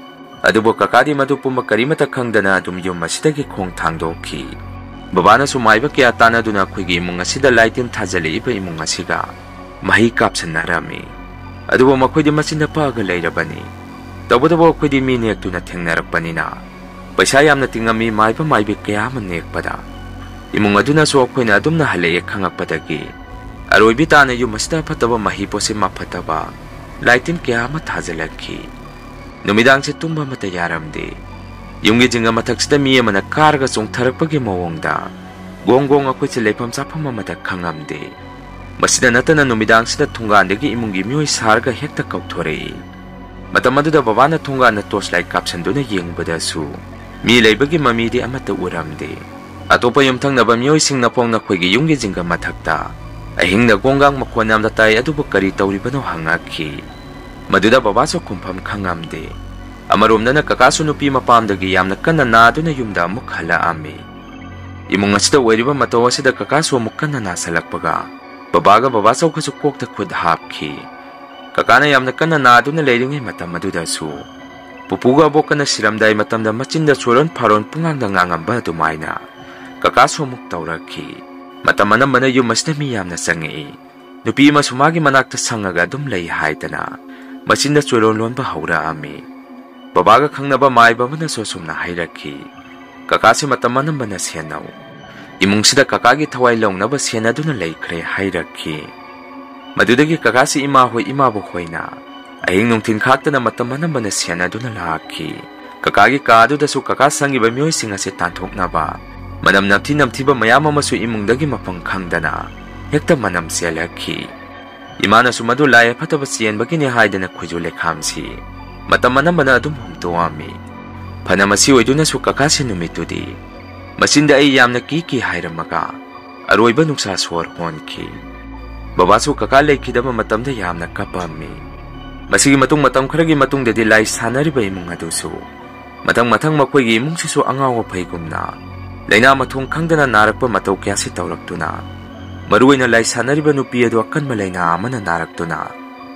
ꯑꯗꯨꯕꯨ ꯀꯀꯥꯗꯤ ꯃꯗꯨ ꯄꯨꯝꯕ ꯀꯔꯤꯃꯠꯇ ꯈꯪꯗꯅ ꯑꯗꯨꯝ ꯌꯨꯝ ꯑꯁꯤꯗꯒꯤ ꯈꯣꯡ ꯊꯥꯡꯗꯣꯛꯈꯤ꯫ ꯕꯕꯥꯅꯁꯨ ꯃꯥꯏꯕ ꯀꯌꯥ ꯇꯥꯟꯅꯗꯨꯅ ꯑꯩꯈꯣꯏꯒꯤ ꯏꯃꯨꯡ ꯑꯁꯤꯗ ꯂꯥꯏ ꯇꯤꯟ ꯊꯥꯖꯤꯜꯂꯛꯏꯕ ꯏꯃꯨꯡ ꯑꯁꯤꯒ ꯃꯍꯩ ꯀꯥꯞꯁꯟꯅꯔꯝꯃꯤ꯫ ꯑꯗꯨꯕꯨ ꯃꯈꯣꯏꯗꯤ ꯃꯆꯤꯟꯗ ꯄꯛꯑꯒ ꯂꯩꯔꯕꯅꯤ꯫ ꯇꯧꯕꯇꯕꯨ ꯑꯩꯈꯣꯏꯗꯤ ꯃꯤ ꯅꯦꯛꯇꯨꯅ ꯊꯦꯡꯅꯔꯛꯄꯅꯤꯅ ꯄꯩꯁꯥ ꯌꯥꯝꯅ ꯇꯤꯡꯉꯝꯃꯤ ꯃꯥꯏꯕ ꯃꯥꯏꯕꯤ ꯀꯌꯥ ꯑꯃ ꯅꯦꯛꯄꯗ꯫ ꯏꯃꯨꯡ ꯑꯗꯨꯅꯁꯨ ꯑꯩꯈꯣꯏꯅ ꯑꯗꯨꯝꯅ ꯍꯜꯂꯛꯑꯦ ꯈꯪꯉꯛꯄꯗꯒꯤ ꯑꯔꯣꯏꯕꯤ ꯇꯥꯅ ꯌꯨꯝ ꯑꯁꯤꯗ ꯑꯐꯠꯇꯕ ꯃꯍꯩ ꯄꯣꯠꯁꯦ ꯃꯥ ꯐꯠꯇꯕ ꯂꯥꯏꯇꯤꯟ ꯀꯌꯥ ꯑꯃ ꯊꯥꯖꯤꯜꯂꯛꯈꯤ꯫ ꯅꯨꯃꯤꯗꯥꯡꯁꯦ ꯇꯨꯝꯕ ꯑꯃꯠꯇ ꯌꯥꯔꯝꯗꯦ꯫ ꯌꯨꯝꯒꯤ ꯖꯤꯡꯒ ꯃꯊꯛꯁꯤꯗ ꯃꯤ ꯑꯃꯅ ꯀꯥꯔꯒ ꯆꯣꯡꯊꯔꯛꯄꯒꯤ ꯃꯑꯣꯡꯗ ꯒꯣꯡ ꯒꯣꯡ ꯑꯩꯈꯣꯏꯁꯦ ꯂꯩꯐꯝ ꯆꯥꯐꯝ ꯑꯃꯗ ꯈꯪꯉꯝꯗꯦ꯫ ꯃꯁꯤꯗ ꯅꯠꯇꯅ ꯅꯨꯃꯤꯗꯥꯡꯁꯤꯗ ꯊꯣꯡꯒꯥꯟꯗꯒꯤ ꯏꯃꯨꯡꯒꯤ ꯃꯤꯑꯣꯏ ꯁꯥꯔꯒ ꯍꯦꯛꯇ ꯀꯧꯊꯣꯔꯛꯏ꯫ ꯃꯇꯝ ꯑꯗꯨꯗ ꯕꯕꯥꯅ ꯊꯣꯡꯒꯥꯟꯗ torch light ꯀꯥꯞꯁꯤꯟꯗꯨꯅ ꯌꯦꯡꯕꯗꯁꯨ ꯃꯤ ꯂꯩꯕꯒꯤ ꯃꯃꯤꯗꯤ ꯑꯃꯠꯇ ꯎꯔꯝꯗꯦ꯫ ꯑꯇꯣꯞꯄ ꯌꯨꯝꯊꯪꯅꯕ ꯃꯤꯑꯣꯏꯁꯤꯡꯅꯐꯥꯎ ꯅꯈꯣꯏꯒꯤ ꯌꯨꯝꯒꯤ ꯖꯤꯡꯒ ꯃꯊꯛꯇ ꯑꯍꯤꯡꯗ ꯒꯣꯡꯒꯥꯡ ꯃꯈꯣꯟ ꯌꯥꯝꯅ ꯇꯥꯏ, ꯑꯗꯨꯕꯨ ꯀꯔꯤ ꯇꯧꯔꯤꯕꯅꯣ ꯍꯪꯉꯛꯈꯤ꯫ ꯃꯗꯨꯗ ꯕꯕꯥꯁꯨ ꯈꯨꯝꯐꯝ ꯈꯪꯉꯝꯗꯦ꯫ ꯑꯃꯔꯣꯝꯗꯅ ꯀꯀꯥꯁꯨ ꯅꯨꯄꯤ ꯃꯄꯥꯝꯗꯒꯤ ꯌꯥꯝꯅ ꯀꯟꯅ ꯅꯥꯗꯨꯅ ꯌꯨꯝꯗ ꯑꯃꯨꯛ ꯍꯜꯂꯛꯑꯝꯃꯤ꯫ ꯏꯃꯨꯡ ꯑꯁꯤꯗ ꯑꯣꯏꯔꯤꯕ ꯃꯇꯧ ꯑꯁꯤꯗ ꯀꯀꯥꯁꯨ ꯑꯃꯨꯛ ꯀꯟꯅ ꯅꯥꯁꯤꯜꯂꯛꯄꯒ ꯕꯕꯥꯒ ꯕꯕꯥꯆꯧꯒꯁꯨ ꯀꯣꯛꯇ ꯈꯨꯠ ꯍꯥꯞꯈꯤ꯫ ꯀꯀꯥꯅ ꯌꯥꯝꯅ ꯀꯟꯅ ꯅꯥꯗꯨꯅ ꯂꯩꯔꯤꯉꯩ ꯃꯇꯝ ꯑꯗꯨꯗꯁꯨ ꯄꯨꯄꯨꯒ ꯑꯕꯣꯛꯀꯅ ꯁꯤꯔꯝꯗꯥꯏ ꯃꯇꯝꯗ ꯃꯆꯤꯟꯗ ꯆꯣꯏꯔꯣꯟ ꯐꯥꯔꯣꯟ ꯄꯨꯡꯉꯥꯡꯗ ꯉꯥꯡꯉꯝꯕ ꯑꯗꯨꯃꯥꯏꯅ ꯀꯀꯥꯁꯨ ꯑꯃꯨꯛ ꯇꯧꯔꯛꯈꯤ꯫ ꯃꯇꯝ ꯑꯅꯝꯕꯅ ꯌꯨꯝ ꯑꯁꯤꯗ ꯃꯤ ꯌꯥꯝꯅ ꯆꯪꯉꯛꯏ꯫ ꯅꯨꯄꯤ ꯑꯃꯁꯨ ꯃꯥꯒꯤ ꯃꯅꯥꯛꯇ ꯁꯪꯉꯒ ꯑꯗꯨꯝ ꯂꯩ ꯍꯥꯏꯗꯅ ꯃꯆꯤꯟꯗ ꯆꯣꯏꯔꯣꯟ ꯂꯣꯟꯕ ꯍꯧꯔꯛꯑꯝꯃꯤ꯫ ꯕꯕꯥꯒ ꯈꯪꯅꯕ ꯃꯥꯏꯕ ꯑꯃꯅꯁꯨ ꯑꯁꯨꯝꯅ ꯍꯥꯏꯔꯛꯈꯤ, "ꯀꯀꯥꯁꯤ ꯃꯇꯝ ꯑꯅꯝꯕꯅ ꯁꯦꯟꯅꯧ꯫ ꯏꯃꯨꯡꯁꯤꯗ ꯀꯀꯥꯒꯤ ꯊꯋꯥꯏ ꯂꯧꯅꯕ ꯁꯦꯟꯅꯗꯨꯅ ꯂꯩꯈ꯭ꯔꯦ" ꯍꯥꯏꯔꯛꯈꯤ꯫ ꯃꯗꯨꯗꯒꯤ ꯀꯀꯥꯁꯤ ꯏꯃꯥ ꯍꯣꯏ ꯏꯃꯥꯕꯣꯛ ꯍꯣꯏꯅ ꯑꯍꯤꯡ ꯅꯨꯡꯊꯤꯜ ꯈꯥꯛꯇꯅ ꯃꯇꯝ ꯑꯅꯝꯕꯅ ꯁꯦꯟꯅꯗꯨꯅ ꯂꯥꯛꯈꯤ꯫ ꯀꯀꯥꯒꯤ ꯀꯥ ꯑꯗꯨꯗꯁꯨ ꯀꯀꯥ ꯁꯪꯉꯤꯕ ꯃꯤꯑꯣꯏꯁꯤꯡ ꯑꯁꯤ ꯇꯥꯟꯊꯣꯛꯅꯕ ꯃꯅꯝ ꯅꯝꯊꯤ ꯅꯝꯊꯤꯕ ꯃꯌꯥꯝ ꯑꯃꯁꯨ ꯏꯃꯨꯡꯗꯒꯤ ꯃꯐꯝ ꯈꯪꯗꯅ ꯍꯦꯛꯇ ꯃꯅꯝ ꯆꯦꯜꯂꯛꯈꯤ꯫ ꯏꯃꯥꯅꯁꯨ ꯃꯗꯨ ꯂꯥꯏ ꯑꯐꯠꯇꯕ ꯆꯦꯟꯕꯒꯤꯅꯤ ꯍꯥꯏꯗꯅ ꯈꯣꯏꯖꯨ ꯂꯩꯈꯥꯝꯁꯤ ꯃꯇꯝ ꯑꯅꯝꯕꯅ ꯑꯗꯨꯝ ꯍꯨꯝꯇꯣꯛꯑꯝꯃꯤ꯫ ꯐꯅ ꯃꯁꯤ ꯑꯣꯏꯗꯨꯅꯁꯨ ꯀꯀꯥꯁꯤ ꯅꯨꯃꯤꯠꯇꯨꯗꯤ ꯃꯆꯤꯟꯗ "ꯑꯩ ꯌꯥꯝꯅ ꯀꯤ ꯀꯤ" ꯍꯥꯏꯔꯝꯃꯒ ꯑꯔꯣꯏꯕ ꯅꯨꯡꯁꯥ ꯁꯣꯔ ꯍꯣꯟꯈꯤ꯫ ꯕꯕꯥꯁꯨ ꯀꯀꯥ ꯂꯩꯈꯤꯗꯕ ꯃꯇꯝꯗ ꯌꯥꯝꯅ ꯀꯞꯄꯝꯃꯤ꯫ ꯃꯁꯤꯒꯤ ꯃꯇꯨꯡ ꯃꯇꯝ ꯈꯔꯒꯤ ꯃꯇꯨꯡꯗꯗꯤ ꯂꯥꯏ ꯁꯥꯟꯅꯔꯤꯕ ꯏꯃꯨꯡ ꯑꯗꯨꯁꯨ ꯃꯊꯪ ꯃꯊꯪ ꯃꯈꯣꯏꯒꯤ ꯏꯃꯨꯡꯁꯤꯁꯨ ꯑꯉꯥꯎ ꯑꯐꯩꯒꯨꯝꯅ ꯂꯥꯏꯅꯥ ꯃꯊꯣꯡ ꯈꯪꯗꯅ ꯅꯥꯔꯛꯄ ꯃꯇꯧ ꯀꯌꯥꯁꯤ ꯇꯧꯔꯛꯇꯨꯅ, ꯃꯔꯨꯑꯣꯏꯅ ꯂꯥꯏ ꯁꯥꯟꯅꯔꯤꯕ ꯅꯨꯄꯤ ꯑꯗꯨ ꯑꯀꯟꯕ ꯂꯥꯏꯅꯥ ꯑꯃꯅ ꯅꯥꯔꯛꯇꯨꯅ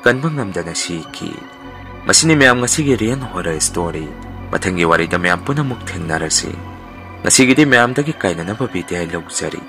ꯀꯟꯕ ꯉꯝꯗꯅ ꯁꯤꯈꯤ꯫ ꯃꯁꯤꯅꯤ ꯃꯌꯥꯝ ꯉꯁꯤꯒꯤ Real Horror Story꯫ ꯃꯊꯪꯒꯤ ꯋꯥꯔꯤꯗ ꯃꯌꯥꯝ ꯄꯨꯝꯅꯃꯛ ꯊꯦꯡꯅꯔꯁꯤ꯫ ꯉꯁꯤꯒꯤꯗꯤ ꯃꯌꯥꯝꯗꯒꯤ ꯀꯥꯏꯅꯅꯕ ꯕꯤꯗꯥꯏ ꯂꯧꯖꯔꯤ꯫